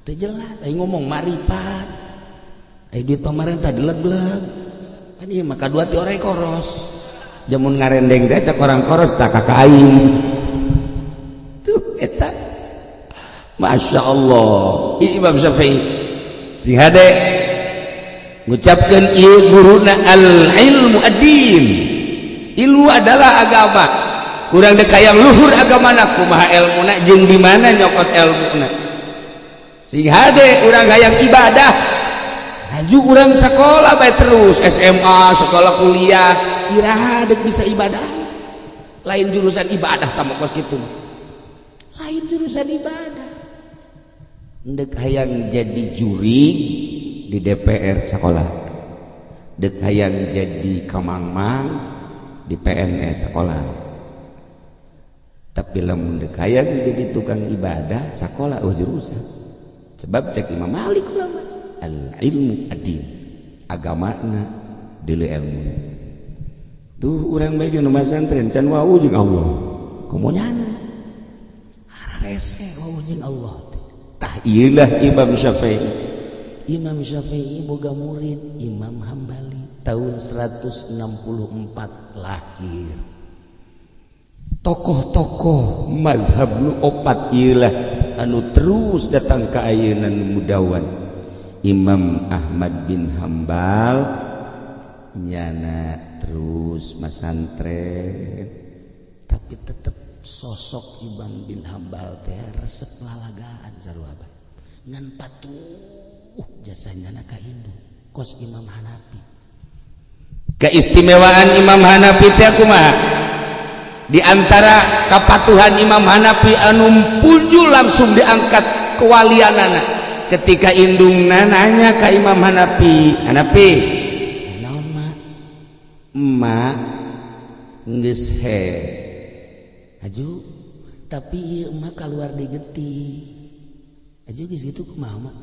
Speaker 4: teu jelas. Aing ngomong maripat, aing duit pamarentah dileg-leg kan, ieu mah kadua ti orai koros.
Speaker 1: Jamun ngarendeng teh cak orang koros tak kakak aing tuh eta. Masya Allah, Imam Syafi'i sing hade ngucapkeun ieu guruna, al ilmu ad-din, ilmu adalah agama. Urang dek hayang luhur agamana, kumaha ilmuna jeung di mana nyokot ilmuna. Sing hade urang hayang ibadah, laju urang sekolah bae terus, SMA, sekolah, kuliah.
Speaker 4: Iraha dek bisa ibadah? Lain jurusan ibadah tamu kos kitu mah, lain jurusan ibadah.
Speaker 1: Dek hayang jadi juri di DPR, sekolah. Dek hayang jadi kamangmang di PNS, sekolah. Tapi lamun dek hayang jadi tukang ibadah, sekolah, oh jurusan. Sebab cek Imam Malik ulama, al ilmu ad-din, agamana deuleu ilmu. Tuh urang bae nu masantren can wau jeung Allah.
Speaker 4: Komo nyana rese wau jeung Allah.
Speaker 1: Tah ieulah Imam Syafi'i.
Speaker 4: Imam Syafi'i boga murid Imam Hambali, tahun 164 lahir.
Speaker 1: Tokoh-tokoh mazhab nu opat ieulah anu terus datang ke ayeuna nu mudawan. Imam Ahmad bin Hambal nyana terus masantren,
Speaker 4: tapi tetep sosok Imam bin Hambal teh resep lalagaan sarua bae ngan patuh jasanya ka indung kos Imam Hanafi.
Speaker 1: Keistimewaan Imam Hanafi teh kumaha? Di antara kepatuhan Imam Hanafi anu punjul langsung diangkat kewalianana ketika indungna nanya ka Imam Hanafi, "Hanafi,
Speaker 4: naon mak?"
Speaker 1: "Emak geus he."
Speaker 4: Aju, tapi ieu emak keluar di getih. Aju geus kitu kumaha mak?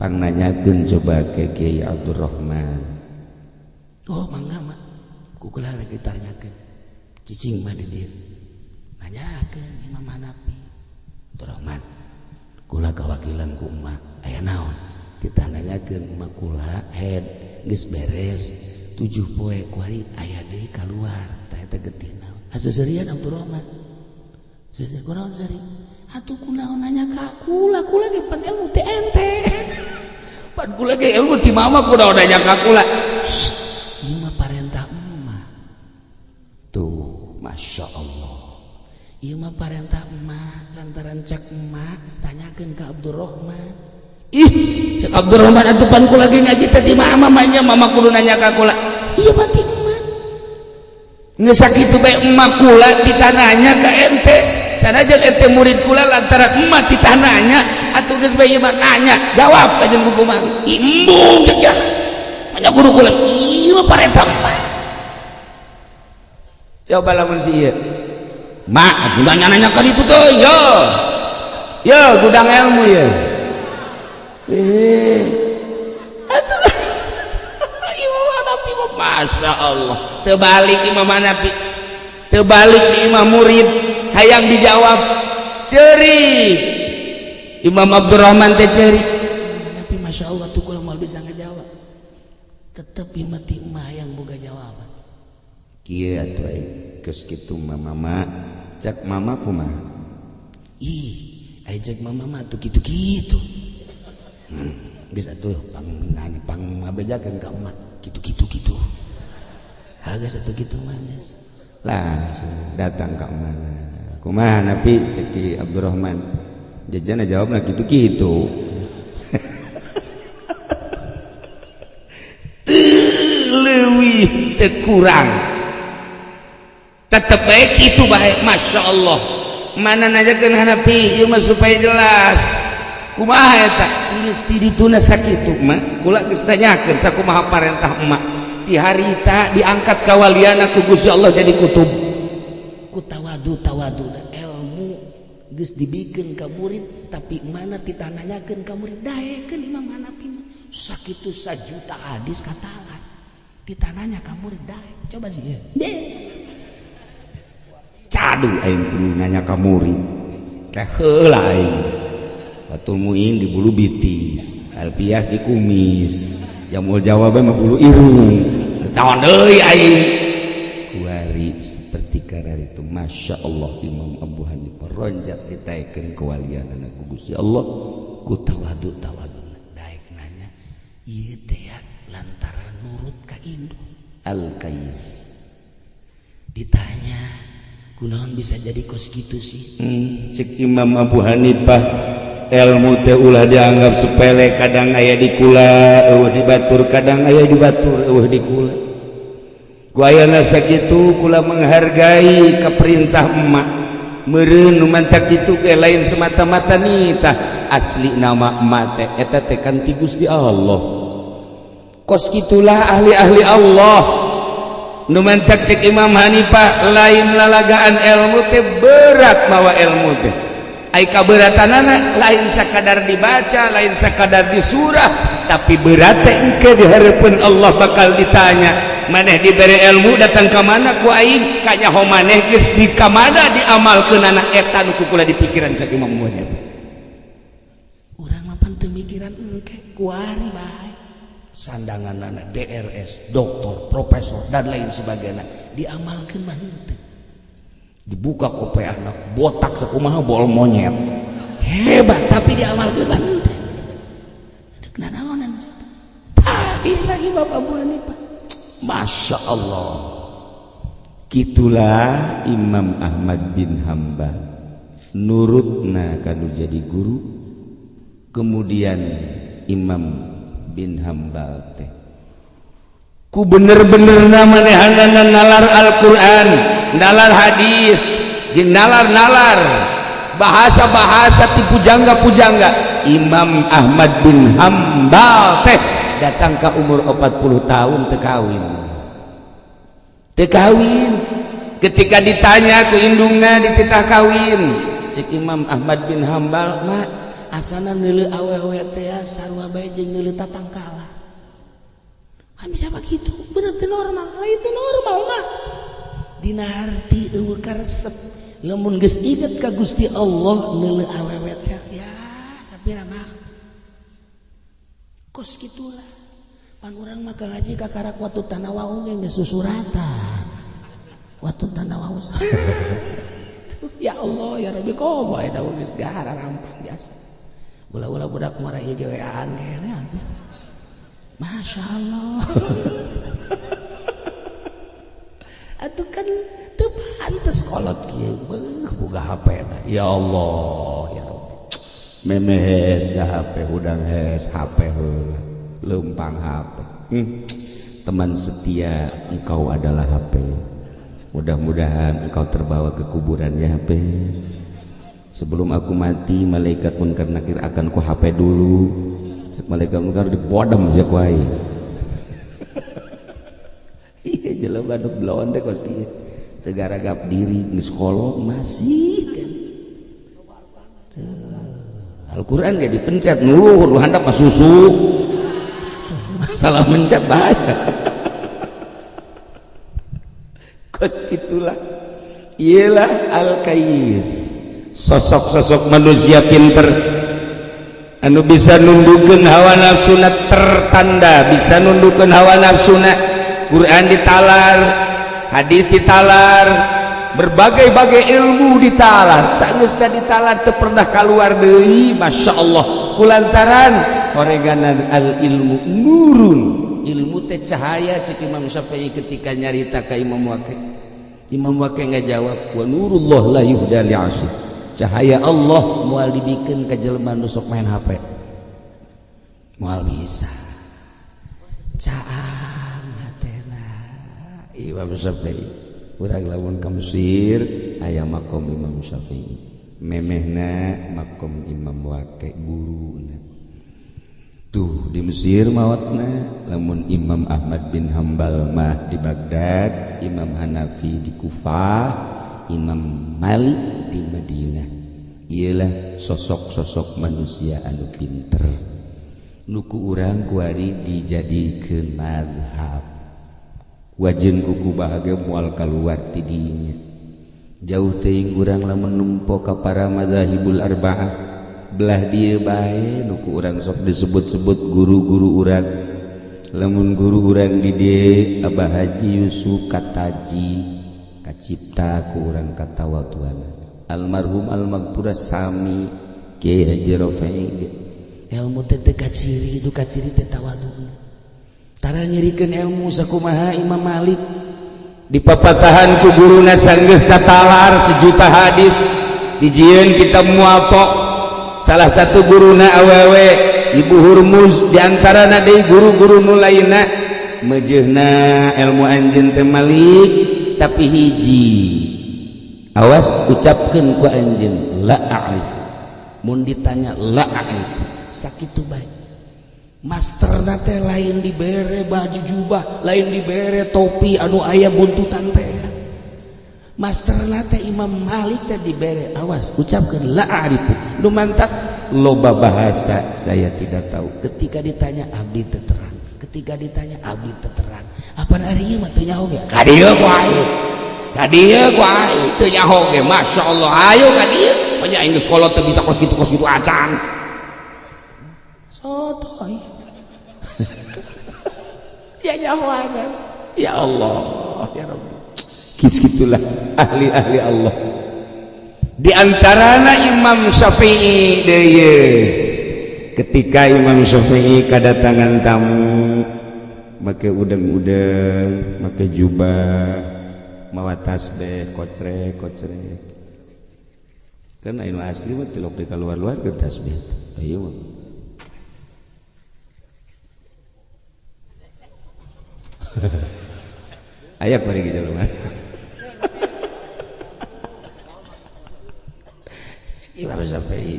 Speaker 1: Pang nanyakeun coba ke Kiai Abdurrahman.
Speaker 4: Oh mangga mak, ku kula rek ditanyakeun. Cicing mah di dieu. Nanyakeun Imam Hanafi, "Abdurrahman, kula kawakilan ku emak, aya naon?" Ditanyakeun, "Emak kula head geus beres 7 poe kuari aya deui kaluar, tah eta getih naon?" Haseuserian Abdurrahman. Seuseur kunaon seri? Atuh kunaon nanya ka kula, kula ge pan ilmu teh ente.
Speaker 1: Pan kula ge ilmu ti mama, kunaon nanya ka kula?
Speaker 4: Ieu mah parentah emak.
Speaker 1: Tuh, Masya Allah.
Speaker 4: Ieu mah parentah emak, lantaran cek emak tanyakeun ka Abdurrahman.
Speaker 1: Ih, cek Abdurrahman, atuh pan kula ge ngaji teh ti mama, mah mama kudu nanya ka kula.
Speaker 4: Iya mah ti emak.
Speaker 1: Geus sakitu bae emak kula ditananya ka ente. Sanajan ente murid kula, lantaran emak ditananya atuh geus bae ieu mah nanya, jawab ka jeung buku mah. Embung cek ya. Banyak guru kula, ieu mah parentah emak. Coba lamun si ieu. Mak, gudang nanya ka ditu teh, yo. Yo, gudang ilmu ye. Imam Hanafi Masya Allah terbalik Imam Hanafi terbalik di imam murid hayang dijawab ceri Imam Abdurrahman teh ceri
Speaker 4: tapi Masya Allah tuh kalau mau bisa ngejawab tetep imah timah yang boga jawaban
Speaker 1: kieu atuh geus kitu mama cek mama kumaha
Speaker 4: ih ai cek mama mah tuh kitu-kitu geus atuh pang nanya pang ngabejakeun ka emak kitu-kitu kitu geus atuh kitu mah geus
Speaker 1: langsung datang ka mana kumaha Nabi cek Ki Abdurrahman jajana jawabna kitu-kitu leuwih teu kurang tetep bae kitu bae Masya Allah mana nanyakeun Hanafi ieu mah supaya jelas kumaha eta geus ti dituna sakitu mah kula geus tanyakeun sakumaha parentah emak ti harita diangkat kawaliana ku Gusti Allah jadi kutub
Speaker 4: ku tawadu tawadu ilmu geus dibikeun ka murid tapi mana ditanyakeun ka murid daekeun Imam Hanafi mah sakitu sajuta hadis katalan ditananya ka murid daek coba sih ya
Speaker 1: cadu aing kudu nanya ka murid teh heula aing Fatul Muin di bulu bitis Alpias di kumis Jamul jawab mah bulu irung naon deui aing kuari seperti karar itu Masya Allah Imam Abu Hanifah ronjak ditaekeun kewalianana ku Gusti Allah
Speaker 4: ku tawadu tawadu daek nanya ieu teh lantaran nurut ka indung
Speaker 1: Al-Qais
Speaker 4: ditanya kunaon bisa jadi kos gitu sih
Speaker 1: cek Imam Abu Hanifah ilmu teh ulah dianggap sepele kadang aya di kula eueuh di batur kadang aya di batur eueuh di kula ku ayana sakitu kula menghargai ka perintah emak meureun nu mantak kitu ge lain semata-mata nitah asli nama emak teh eta teh kan ti Gusti Allah kos kitulah ahli-ahli Allah nu mantak cek Imam Hanifah lain lalagaan ilmu teh berat mawa ilmu teh ai kaberatanana lain sakadar dibaca lain sakadar disurah tapi berat teh engke di hareupeun Allah bakal ditanya maneh dibere ilmu datang ka mana ku aing kanyaho maneh geus di ka mana diamalkeunana eta nu kukula dipikiran cek Imam Hanifah
Speaker 4: urang mah pan teu mikiran engke kuari bae sandangan anak DRS, doktor, profesor dan lain sebagainya diamalkan mah henteu. Dibuka kope anak botak sakumaha bol monyet hebat tapi diamalkan mah henteu. Dek nanaonan tadi lagi Bapak Bu Hanifah
Speaker 1: Masya Allah kitulah Imam Ahmad bin Hambal nurutna kanu jadi guru kemudian Imam bin Hambal teh ku bener-bener manehanana nalar Al-Qur'an nalar hadis jeung nalar-nalar bahasa-bahasa ti pujangga-pujangga Imam Ahmad bin Hambal teh datang ke umur 40 tahun teu kawin teu kawin ketika ditanya ku indungna dititah kawin cek Imam Ahmad bin Hambal mak
Speaker 4: asana neuleuh awewe teh sarua bae jeung neuleuh tatangkala kan bisa begitu bener teu normal lain teu normal mah dina harti eueuh karesep lamun geus inget ka Gusti Allah neuleuh awewe teh ya sapira mah kos kitulah pan urang mah ka ngaji kakarak watu tanawau ge geus susuratan watu tanawau ya Allah ya Rabbi komo eta geus gahara rampang biasa ulah-ulah budak marah ieu gewean kene atuh Masya Allah atuh kan teu pantes kolot kieu beuh boga HP na ya Allah ya Rabbi
Speaker 1: memehes da HP hudang hes HP heula leumpang HP teman setia engkau adalah HP mudah-mudahan engkau terbawa ke kuburan ya HP sebelum aku mati malaikat munkar nakir akan ku HP dulu cek malaikat munkar dibodem sia ku aing iya jelema anu belon teh kos ieu teu garagap diri geus kolot masih kan Al-Quran gak dipencet nuluhur lu handap mah susu salah mencet bahaya. Kos itulah ialah Al-Qais, sosok-sosok manusia pinter anu bisa nundukeun hawa nafsuna, tertanda bisa nundukeun hawa nafsuna. Quran ditalar, hadis ditalar, berbagai-bagai ilmu ditalar, sageus ditalar teu pernah kaluar deui. Masya Allah, kulantaran horeganan al ilmu nurun, ilmu teh cahaya. Cek Imam Syafi'i ketika nyarita ka Imam Waqi, Imam Waqi ngajawab wa nurullah la yuhda li'asi, cahaya Allah moal dibikeun ka jelema nu sok main HP, moal bisa caang hatena. Imam Syafi'i urang lamun ka Mesir aya makom Imam Syafi'i, memehna makom Imam Waqi guruna tuh di Mesir mawatna. Lamun Imam Ahmad bin Hambal mah di Baghdad, Imam Hanafi di Kufah, Imam Malik di Madinah. Ialah sosok-sosok manusia anu pinter nu ku urang kuari dijadikeun mazhab. Wajen kuku bahagia moal kaluar ti dinya. Jauh teuing urang lamun nempo ka para madzahibul arba'ah, belah dieu bae nu ku urang sok disebut-sebut guru-guru urang. Lamun guru urang di dieu Abah Haji Yusuf Kataji, kacipta ku urang katawatuan almarhum almaghfurah sami Kiai Haji Rafi'i.
Speaker 4: Ilmu teh teu kaciri, itu kaciri teh tawadhu. Tara nyirikeun ilmu sakumaha Imam Malik
Speaker 1: dipapatahan ku guruna sanggeus tatalar sejuta hadis, dijieun kitab Muwatta. Salah satu guruna awewe Ibu Hurmuz, diantarana deui guru-guru nu lainna. Meujeuhna ilmu anjeun teh Malik, tapi hiji awas ucapkeun ku anjeun la a'rif.
Speaker 4: Mun ditanya la a'rif, sakitu bae. Masterna teh lain dibere baju jubah, lain dibere topi anu aya buntutan teh. Masterna teh Imam Malik teh dibere awas ucapkeun la a'rifu. Nu mantak
Speaker 1: loba bahasa saya tidak tahu.
Speaker 4: Ketika ditanya abdi teu terang, ketika ditanya abdi teu terang. Apa ari ieu mah teu nyaho ge?
Speaker 1: Ka dieu ku aing, ka dieu ku aing teu nyaho ge. Masyaallah, ayo ka dieu. Banyak aing geus kolot teu bisa kos kitu acan.
Speaker 4: Sotoy. Ya nyahoan.
Speaker 1: Ya Allah, ya Rabbi. Gitulah ahli-ahli Allah. Di antarana Imam Syafi'i deui. Ketika Imam Syafi'i kedatangan tamu, make udeng-udeng, make jubah, mawa tasbih, kocrek-kocrek. Kan anu asli mah tilok di keluar-luar ke tasbih. Ayo mah. Aya kuari ge jelema.
Speaker 4: Imam Syafi'i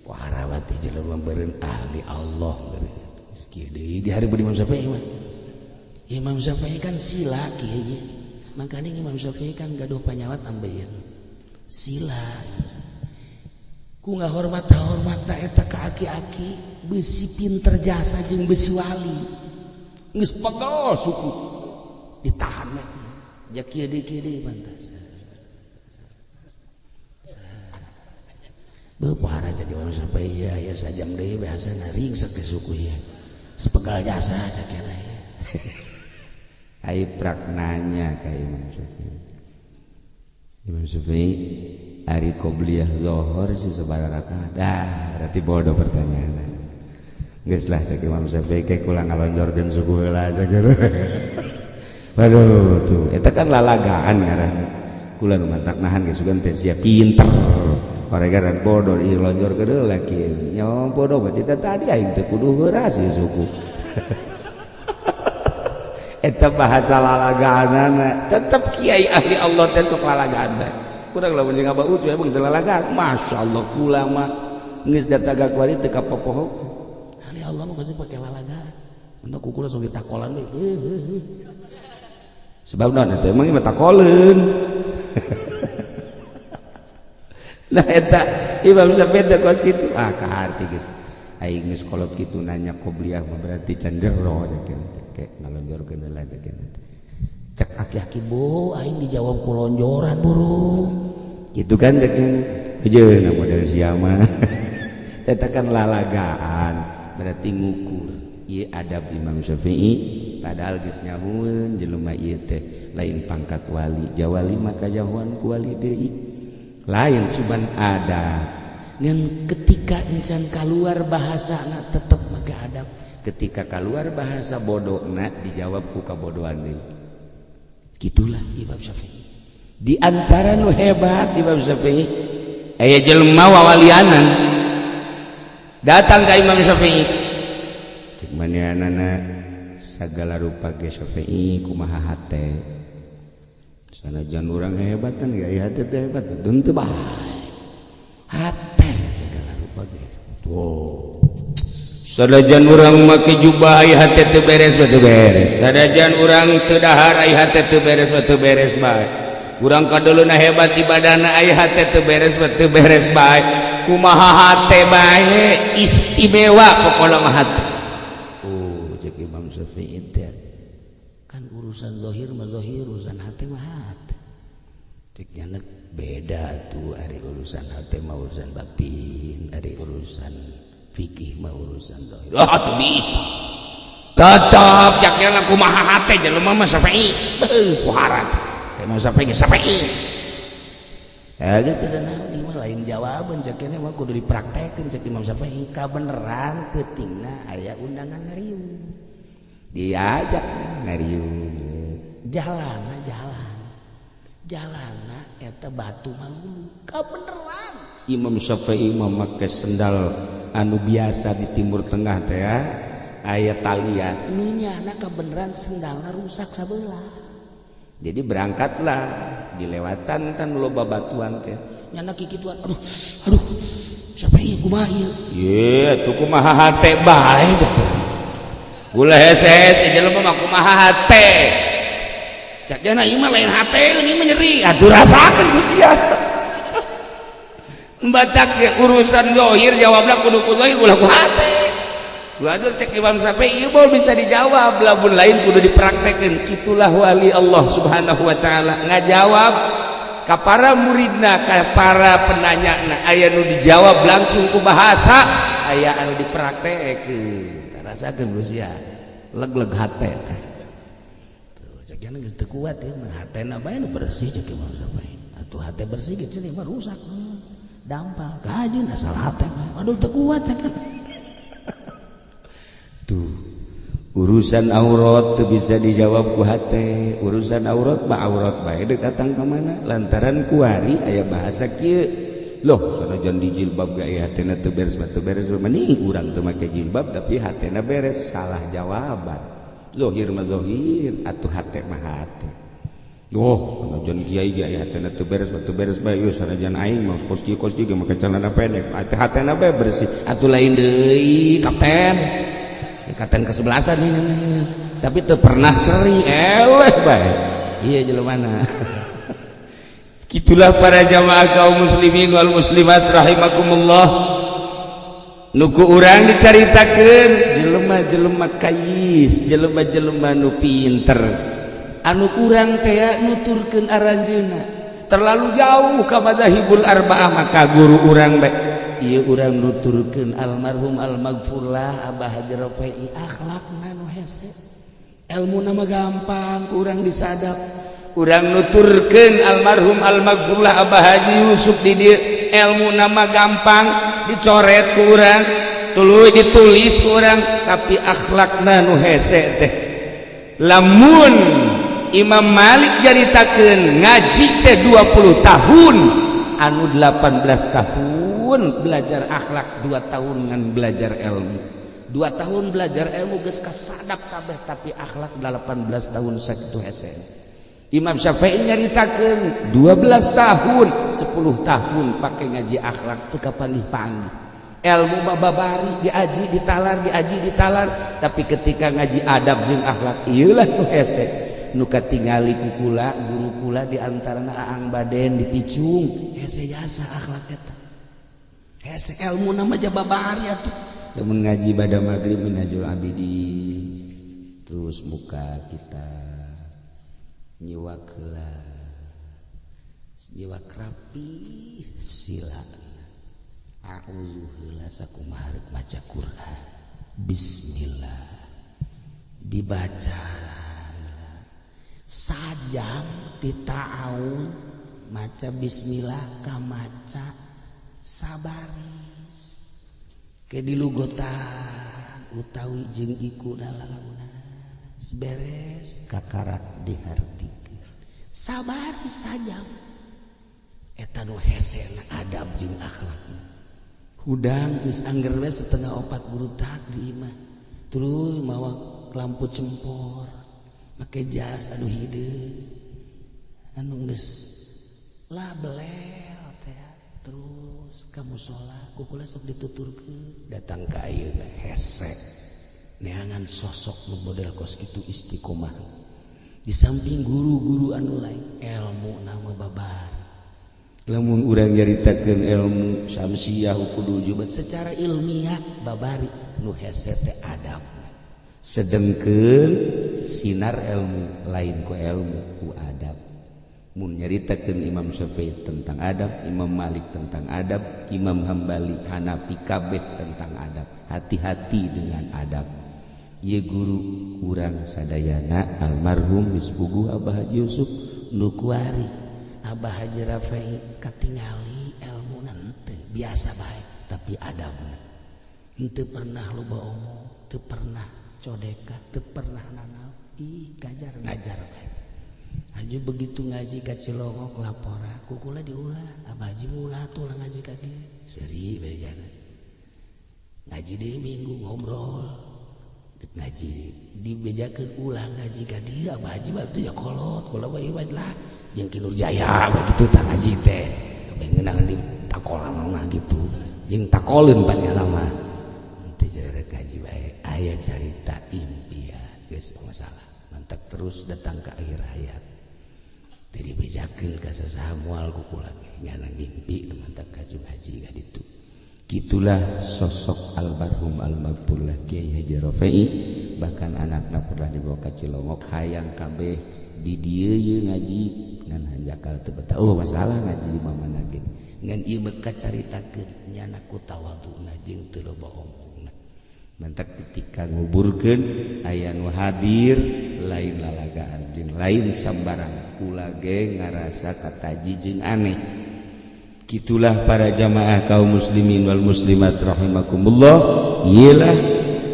Speaker 4: warawati jelema beureun ahli Allah beureun. Kieu deui di hari Imam Syafi'i mah. Imam Syafi'i kan sila kieu. Makanya Imam Syafi'i kan gaduh panyawat ambeien. Sila. Ku ngahormat hormatna eta ka aki-aki besi pinter jasa jeung besi wali. Geus pegel suku ditahan we. Ja kieu deui pantas. Beuparah jadi Imam Syafi'i ya, ya sajam deui biasana ringsek di suku ieu. Sepegal jasa cek eta.
Speaker 1: Ai prak nanya ka Imam Syafi'i. Imam Syafi'i ari qobliyah zuhur si sabaraha rakaat? Dah, berarti bodoh pertanyaan. Geus lah cek Imam Syafi'i ke kula ngalonjorkeun suku heula cek. Waduh tuh, eta kan lalagaan ngaranna. Kula nu mantak nahan geus sugan teh sia pinter. Paregaran bodoh ieu lonjor ke deui kieu. Nya bodoh berarti tadi aing teu kudu heuras ieu suku. Eta bahasa lalagaanana. Tetep kiai ahli Allah teh sok lalagaan teh. Kurang lamun jeung Abah Ucu emang teu lalagaan. Masyaallah kula mah geus dataga kuari teu kapopoho.
Speaker 4: Ahli Allah mah pasti pake lalagaan. Untuk kukula sok ditakolan we.
Speaker 1: Sebab naon eta emang mah takoleun. Nah eta Imam Syafi'i teh kos kitu. Ah, kaharti geus. Aing geus kolot kitu nanya qobliyah mah berarti can jero cek teh. Ngalonjorkeun heula cek teh.
Speaker 4: Cek aki-aki bo aing dijawab ku lonjoran burung.
Speaker 1: Gitu kan cek heujeuna model sia mah. Eta kan lalagaan berarti ngukur ieu adab Imam Syafi'i padahal geus nyahueun jelema ieu teh lain pangkat wali jawali maka jahuan ku wali deui lain cuman adab.
Speaker 4: Ngan ketika insan keluar bahasa na tetep make adab.
Speaker 1: Ketika keluar bahasa bodona dijawab ku kabodohan deui.
Speaker 4: Gitulah Imam Syafi'i.
Speaker 1: Di antara nu hebat Imam Syafi'i aya jelema wawalianan datang ka Imam Syafi'i. Cek manehanana sagala rupa ge Syafi'i kumaha hate. Sanajan urang hebat kan ya hate teh hebat teu bae.
Speaker 4: Hate segala rupa ge.
Speaker 1: Tuh. Sanajan urang make jubah aya hate teu beres teu beres. Sanajan urang teu dahar aya hate teu beres teu beres bae. Urang kadeuleuna hebat ibadahna aya hate teu beres teu beres bae. Kumaha hate bae istimewa pokona mah hate.
Speaker 4: Oh, cek Imam Syafi'i teh kan urusan zahir mah zahir, urusan hate mah hate. Cek nyanek beda tuh ari urusan hate mah urusan batin, ari urusan fikih mah urusan zahir.
Speaker 1: Ah, tuh bisa. Tetep cek nyanek kumaha hate jelema mah Syafi'i. Beuh, kuharat. Imam Syafi'i Syafi'i.
Speaker 4: Ya geus teu naon ieu mah lain jawaban cek kene mah kudu dipraktekeun cek Imam Syafi'i kabeneran peutingna aya undangan ngariung.
Speaker 1: Diajak ngariung.
Speaker 4: Jalana jalan. Jalana eta batu malulu. Kabeneran.
Speaker 1: Imam Syafi'i memakai sendal anu biasa di Timur Tengah teh aya talian.
Speaker 4: Nu nyana kabeneran sendalna rusak sabelah.
Speaker 1: Jadi berangkatlah dilewatan kan loba batuan teh.
Speaker 4: Nyana kikituan aduh aduh siapa ieu kumaha ieu?
Speaker 1: Ye tuh kumaha hate bae teh. Ulah hese-hese jelema mah kumaha hate. Cak jana ieu mah lain hate ieu mah nyeri. Atuh rasakeun ku sia. Batak ge urusan zahir jawabna kudu ku zahir ulah ku hate. Waduh cek Imam Syafi'i ieu bisa dijawab lamun lain kudu dipraktekeun. Itulah wali Allah Subhanahu wa taala ngajawab ka para muridna ka para penanyana aya nu dijawab langsung ku bahasa aya anu dipraktekeun.
Speaker 4: Tarasakeun geus ya leg-leg hate teh. Tuh cek jana geus teu kuat ieu mah hatena bae nu bersih cek Imam Syafi'i. Atuh hate bersih ge cenah mah rusak. Dampal kajeun asal hate mah. Aduh teu kuat cek.
Speaker 1: Tuh urusan aurat tuh bisa dijawab ku hate. Urusan aurat mah aurat bae deuk datang ka mana lantaran kuari aya bahasa kieu loh sanajan di jilbab ge aya hatena teu beres teu beres mending urang teu make jilbab tapi hatena beres salah jawaban. Zahir mah zahir atuh hate mah hate. Oh sanajan kiai ge aya hatena teu beres teu beres bae ieu sanajan aing mah kos kieu ge make celana pendek atuh hatena bae bersih atuh lain deui kapten. Kapten kesebelasan ini, tapi teu pernah seri eleh bae iya jelema. Gitulah para jamaah kaum muslimin wal muslimat rahimakumullah. Nuku urang dicaritakeun jelema-jelema kayis, jelema-jelema nu pinter anu urang teh nuturkeun aranjeunna terlalu jauh ka madzahibul arba'ah maka guru urang bae ieu urang nuturkeun
Speaker 4: almarhum almaghfurlah Abah Haji Rafi'i akhlakna nu hese elmuna mah gampang urang disadap.
Speaker 1: Urang nuturkeun almarhum almaghfurlah Abah Haji Yusuf di dieu elmuna mah gampang dicoret ku urang tuluy ditulis ku urang tapi akhlakna nu hese teh. Lamun Imam Malik nyaritakeun ngaji teh 20 tahun anu 18 tahun
Speaker 4: belajar akhlak, 2 tahun ngan belajar ilmu. 2 tahun belajar ilmu geus kasadap kabeh tapi akhlak 18 tahun sakitu hese.
Speaker 1: Imam Syafi'i nyaritakeun 12 tahun 10 tahun pakai ngaji akhlak
Speaker 4: teu kapanggih-panggih.
Speaker 1: Ilmu mah babari diaji ditalar diaji ditalar tapi ketika ngaji adab jeung akhlak ieu lah nu hese. Nu katingali ku kula
Speaker 4: guru kula di antarana Aang Baden dipicung hese jasa akhlak eta. Hese ilmu nama jababari atuh.
Speaker 1: Lamun ngaji pada maghrib Minhajul Abidin, terus muka kita nyiwak heula,
Speaker 4: nyiwak rapi, sila a'udzu heula sakumaha rek maca Quran, bismillah dibaca sajam ti ta'awun, maca bismillah ka maca sabaris ke dilugotan utawi jeung iku lalaguna beres
Speaker 1: kakarak dihartikeun.
Speaker 4: Sabaris sajam eta nu hesena adab jeung akhlak. Hudang geus angger we 3:30 burutak di imah, tuluy mawa lampu cempor, make jas anu hideung anu geus lah belel teh, terus ka musala ku kula sok dituturkeun datang ka ayeuna. Hese neangan sosok nu model kos kitu istiqomah di samping guru-guru anu lain, ilmu nama babar.
Speaker 1: Lamun urang nyaritakeun ilmu samsiah kudu jubat
Speaker 4: secara ilmiah babari, nu hese teh adab.
Speaker 1: Sedengkeun sinar ilmu lain ku ilmu, ku adab. Mun nyaritakeun Imam Syafi'i tentang adab, Imam Malik tentang adab, Imam Hambali, Hanafi kabeh tentang adab. Hati-hati dengan adab. Ieu guru urang sadayana almarhum geus puguh Abah Haji Yusuf.
Speaker 4: Nu kuari Abah Haji Rafi'i katingali ilmu henteu biasa bae, tapi adabna henteu pernah loba omong, teu pernah codeka, teu pernah nanaon, ih gajar ngajar bae. Haji begitu ngaji ka Cilongok laporan ku kula diulah, Abah Haji ulah tuh lah ngaji ka dieu seuri bejana ngaji deui minggu ngobrol dek ngaji dibejakeun ulah ngaji ka dieu Abah Haji waktu ya kolot kula mah ieu lah jeung Ki Nurjaya begitu tak ngaji teh ngeunang di takolan mah gitu jeung takoleun pan mah teu jarek ngaji bae aya carita impian geus masalah mantak terus datang ke akhir hayat teu dibejakeun ka sasaha moal ku kula ge nyana ngimpi nu mantak kaju ngaji ka ditu.
Speaker 1: Gitulah sosok almarhum almaghfurlah Kiai Haji Rafi'i. Bahkan anakna pernah dibawa ka Cilongok, hayang kabeh di dieu ye ngaji ngan hanjakal teu betah. Oh masalah ngaji di mana ge
Speaker 4: ngan ieu mah kacaritakeun nyana ku tawaduna jeung teu loba omongna.
Speaker 1: Mantak ketika nguburkeun aya nu hadir lain lalagaan jeung lain sambarang, kula ge ngarasa kataji jeung aneh. Gitulah para jamaah kaum muslimin wal muslimat rahimakumullah. Ialah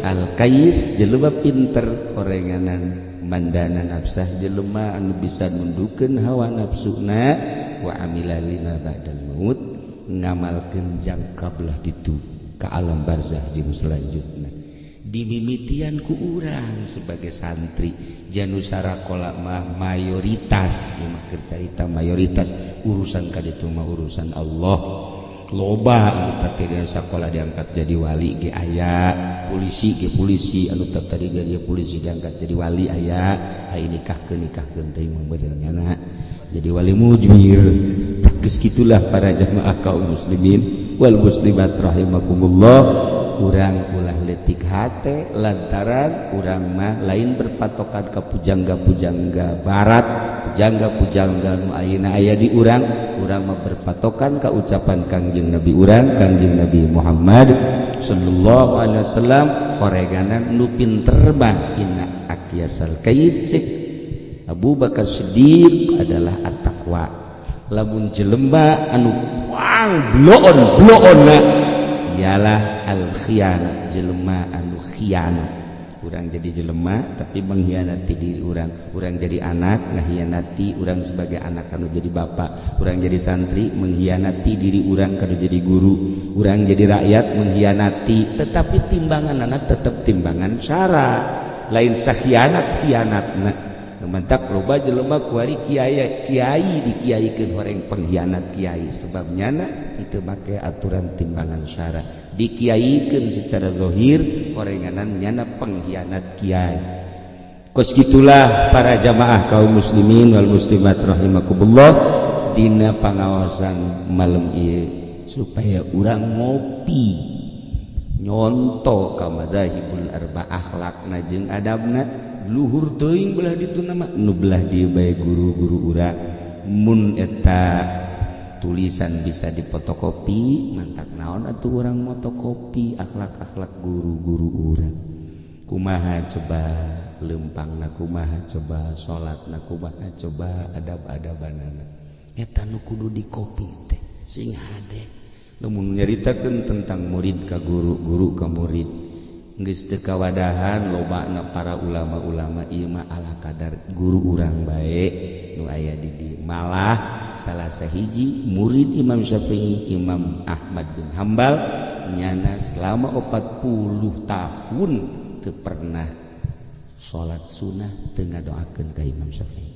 Speaker 1: al kayis jelema pinter horenganan mandana nafsah, jelema anu bisa nundukeun hawa nafsuna, wa amila lima ba'dal maut, ngamalkeun jangka belah ditu ka alam barzah jeung selanjutna. Dimimitian ku urang sebagai santri Janusara kola mah mayoritas ieu mah keur carita mayoritas, urusan ka ditu mah urusan Allah. Loba anu tadi sakola diangkat jadi wali ge aya, polisi ge polisi anu tadi jadi polisi diangkat jadi wali aya, ai nikahkeun nikahkeun teh mah bener nyana jadi wali mujmir. Tak geus kitulah para jamaah kaum muslimin wal muslimat rahimakumullah. Urang ulah letik hate lantaran urang mah lain berpatokan ke pujangga-pujangga barat, pujangga-pujangga nu ayeuna aya di urang. Urang mah berpatokan ka ucapan Kangjeng Nabi urang, Kangjeng Nabi Muhammad sallallahu alaihi wasallam. Horeganan nu pinter mah inna akyasal kais cek Abu Bakar Siddiq adalah at-taqwa. Lamun jelema anu puang bloon bloonna ialah al khianat, jelema anu khianat. Urang jadi jelema tapi mengkhianati diri urang, urang jadi anak ngakhianati urang sebagai anak kanu jadi bapak, urang jadi santri mengkhianati diri urang kanu jadi guru, urang jadi rakyat mengkhianati,
Speaker 4: tetapi timbangan anak
Speaker 1: tetap timbangan syara lain sakhianat khianatna. Mantak loba jelema kuari kiai kiai dikiaikeun horeng pengkhianat kiai, sebab nyana teu make aturan timbangan syara, dikiaikeun secara zahir horenganan nyana pengkhianat kiai. Kos gitulah para jamaah kaum muslimin wal muslimat rahimakumullah. Dina pangawasan malam ieu. Supaya urang ngopi nyonto ka madzahibul arba, akhlakna jeung adabna luhur teuing belah ditu nama nu belah dieu bae guru-guru urang. Mun eta tulisan bisa dipotokopi, mantak naon atuh urang motokopi akhlak-akhlak guru-guru urang. Kumaha coba lempangna, kumaha coba salatna, kumaha coba adab-adabanana?
Speaker 4: Eta nu kudu dikopi teh sing hade.
Speaker 1: Lamun nyaritakeun tentang murid ka guru, guru ka murid, geus teu kawadahan lobana para ulama-ulama. Ieu mah ala kadar guru urang bae nu aya di dieu. Malah salah sahiji murid Imam Syafi'i, Imam Ahmad bin Hambal, nyana selama 40 tahun teu pernah salat sunnah teu ngadoakeun ka Imam Syafi'i.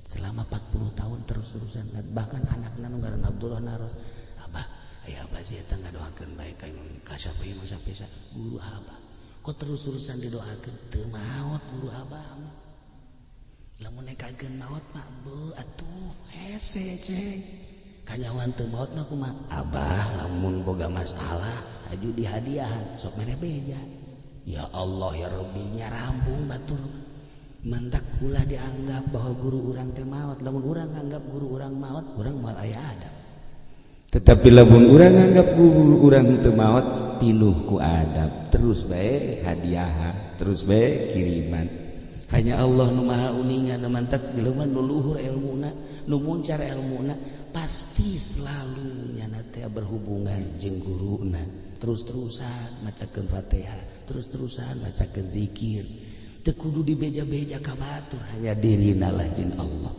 Speaker 4: Selama 40 tahun terus-terusan. Bahkan anakna nu ngaran Abdullah naros, "Abah, aya abah sih eta ngadoakeun bae ka Imam ka Syafi'i mah Syafi'i guru abah. Kok terus-terusan didoakeun teu maot guru abah mah? Lamun nekakeun maot mah beuh atuh hese ceng. Kanyawan teu maotna kumaha? Abah lamun boga masalah aju dihadiahan sok mere beja." Ya Allah ya Rabbi, nya rampung batur. Mantak ulah dianggap bahwa guru urang teh maot. Lamun urang anggap guru urang maot, urang moal aya adab.
Speaker 1: Tetapi lamun urang anggap guru urang teu maot, pinuh ku adab, terus bae hadiah, terus bae kiriman.
Speaker 4: Hanya Allah nu maha uninga. Nu mantak jelema nu luhur ilmuna, nu muncar ilmuna, pasti selalu nyana teh berhubungan jeung guruna, terus-terusan macakeun Fatihah, terus-terusan macakeun zikir, teu kudu dibeja-beja ka batur, hanya dirina lah jeung Allah.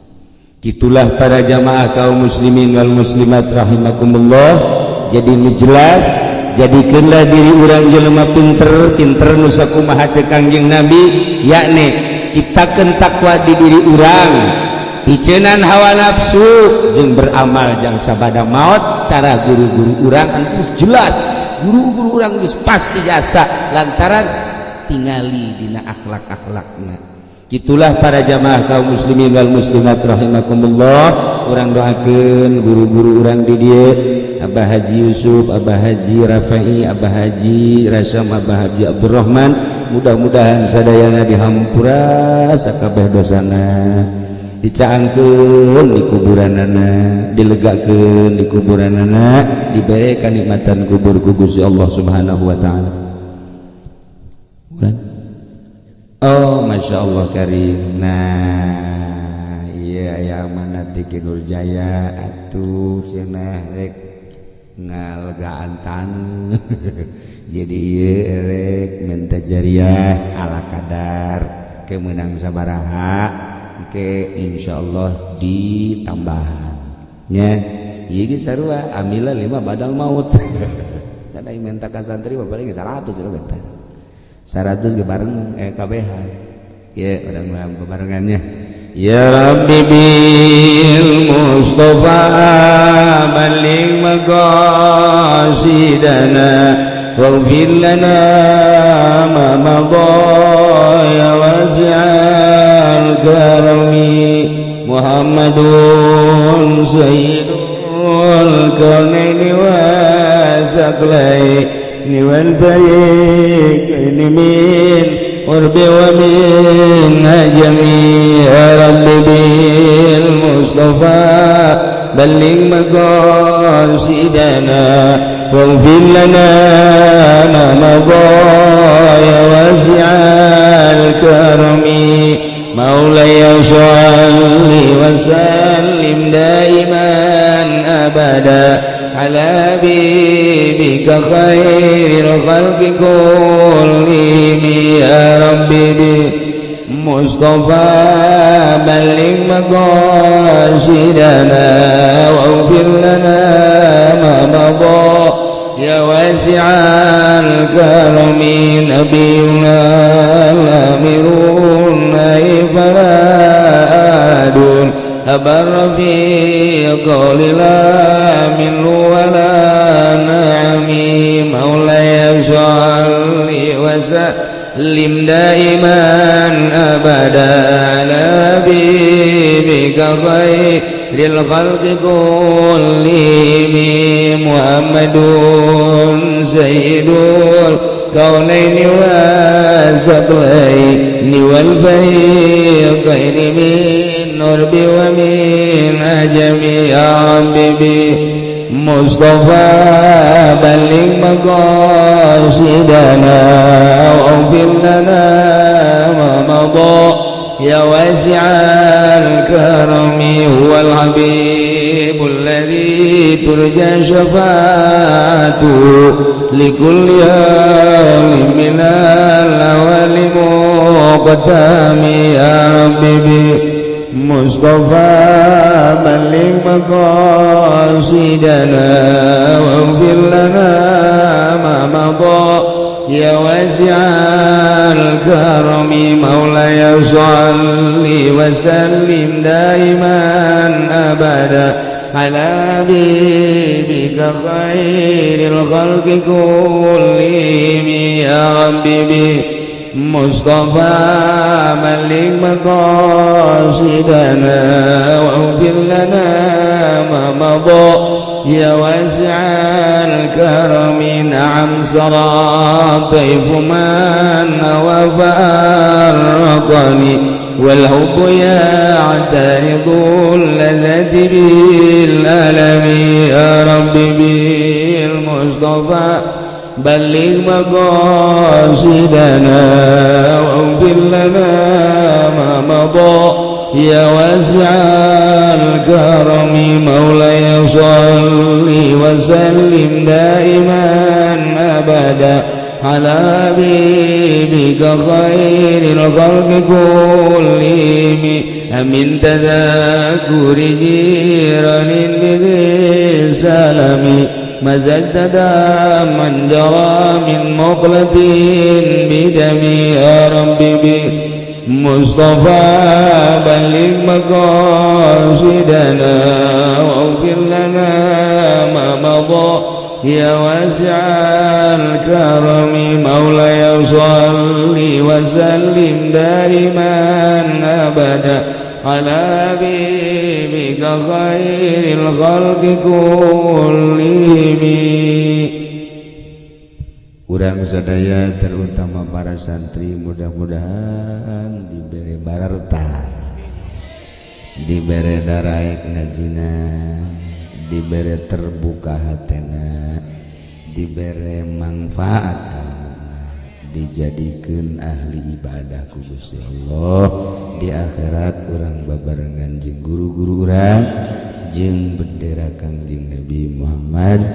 Speaker 1: Gitulah para jamaah kaum muslimin wal muslimat rahimakumullah. Jadi nu jelas, jadikanlah diri urang jelema pinter. Pinter nu sakumaha cek Kangjeng Nabi, yakni ciptakeun takwa di diri urang, piceunan hawa nafsu, jeung beramal jang sabada maut. Cara guru-guru urang anu geus jelas, guru-guru urang geus pasti jasa lantaran tingali dina akhlak-akhlakna. Gitulah para jamaah kaum muslimin wal muslimat rahimakumullah. Urang doakeun guru-guru urang di dieu, Abah Haji Yusuf, Abah Haji Rafai, Abah Haji Rasam, Abah Haji Abdurrahman, mudah-mudahan sadayana dihampura sakabeh dosana, dicaangkeun di kuburanana, dilegakeun di kuburanana, dibere kanikmatan kubur ku Gusti Allah Subhanahu wa taala. Bukan? Oh, masya Allah karim. Nah, iya aya mana ti Nur Jaya atuh cenah rek ngalegaan taneuh. Jadi ieu rek minta jariah ala kadar ke menang sabaraha ke insyaallah ditambahan nya. Ieu ge sarua amila lima badal maut. Kada minta ka santri mah paling 100 cenah, bentar 100 ge bareng KBH ya orang mah bebarengannya. Ya Rabbi bil Mustafa balligh maqasidana waghfir lana ma madha ya wasi'al karami. Muhammadun sayyidul kaunaini wa thaqlaini والفريقين من قرب ومن عجم. يا رب بالمصطفى بلغ مقاصدنا واغفر لنا ما مضى يا واسع الكرم. مولاي صل وسلم دائما أبدا على حبيبك خير الخلق كلهم. يا ربي مصطفى بلغ مقاصدنا واغفر لنا ما مضى يا واسع الكرم. نبينا الأمير فلا دون أبر في قول لا من ولا نعمي. مولاي صل وسلم دائما أبدا على حبيبك خير الخلق كلهم. محمد سيد الكونين والثقلين والفريقين من عرب ومن عجم. يا ربي مصطفى بلغ مقاصدنا واغفر لنا ما مضى يا واسع الكرم. هو الحبيب الذي ترجى شفاعته لكل يوم من الأول مقدم. يا ربي مصطفى بلغ مقاصدنا واغفر لنا ما مضى يا واسع الكرم. مولاي صل وسلم دائما أبدا على حبيبك خير الخلق كلهم. يا ربي مصطفى بلغ مقاصدنا واغفر لنا ما مضى يا واسع الكرم. نعم سرى طيف من وفارقني والحب يعترض اللذة بالألم. يا ربي بالمصطفى بلغ مقاصدنا واغفر لنا ما مضى يا واسع الكرم. مولاي صل وسلم دائما أبدا على حبيبك خير الخلق كلهم. أمن تذاكر جيران بذي سلام مزجت دما جرى من مقلة بدمي. يا ربي مصطفى بلغ مقاصدنا واغفر لنا ما مضى يا واسع الكرم. مولاي صل وسلم دائما أبدا على حبيبك خير الخلق كلهم. Urang sadaya terutama para santri mudah-mudahan diberi bararta, diberi daraek ngajina, diberi terbuka hatena, diberi manfaat, dijadikan ahli ibadah ku Gusti Allah di akhirat. Urang babarengan jeung guru-guru urang jeung bendera Kangjeng Nabi Muhammad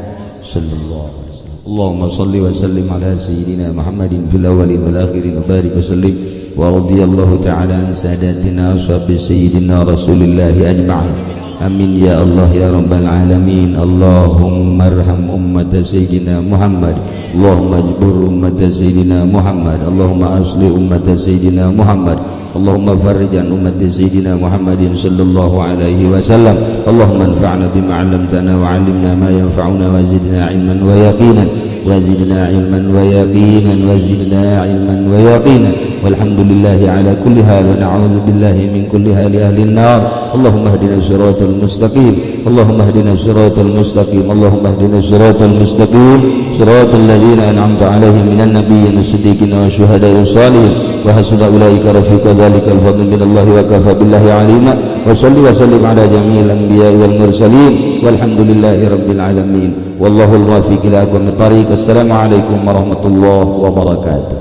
Speaker 1: sallallahu alaihi wasallam. Allahumma salli wa sallim ala sayyidina Muhammadin fil awwalin wal akhirin wa barik wa sallim wa radiyallahu ta'ala an sadatina ashabi sayyidina Rasulillah ajma'in. Amin ya Allah ya rabbal alamin. Allahumma arham ummat sayyidina Muhammad. Allahumma ajbur ummat sayyidina Muhammad. Allahumma asli ummat sayyidina Muhammad. Allahumma farrij an ummat sayyidina Muhammadin sallallahu alaihi wasallam. Allahumma anfa'na bima 'allamtana wa 'allimna ma yanfa'una wa zidna 'ilman wa yaqinan wa zidna 'ilman wa yaqinan wa zidna 'ilman wa yaqinan. Walhamdulillahi ala kulli hal wa na'udzu billahi min kulli hali ahli an-nar. Allahumma ihdina siratal mustaqim. Allahumma ihdina siratal mustaqim. Allahumma ihdina siratal mustaqim. Siratal ladzina an'amta 'alaihim minan nabiyyin was-siddiqin wasyuhada'i was-salihin wa hasuna ulaika rafiqa. Dzalikal fadlu minallahi wa kafa billahi 'alima. Wa salli wa sallim ala jami'il anbiya'i wal mursalin walhamdulillahi rabbil alamin. Wallahul muwaffiq ila aqwamit thariq. Assalamu alaikum warahmatullahi wabarakatuh.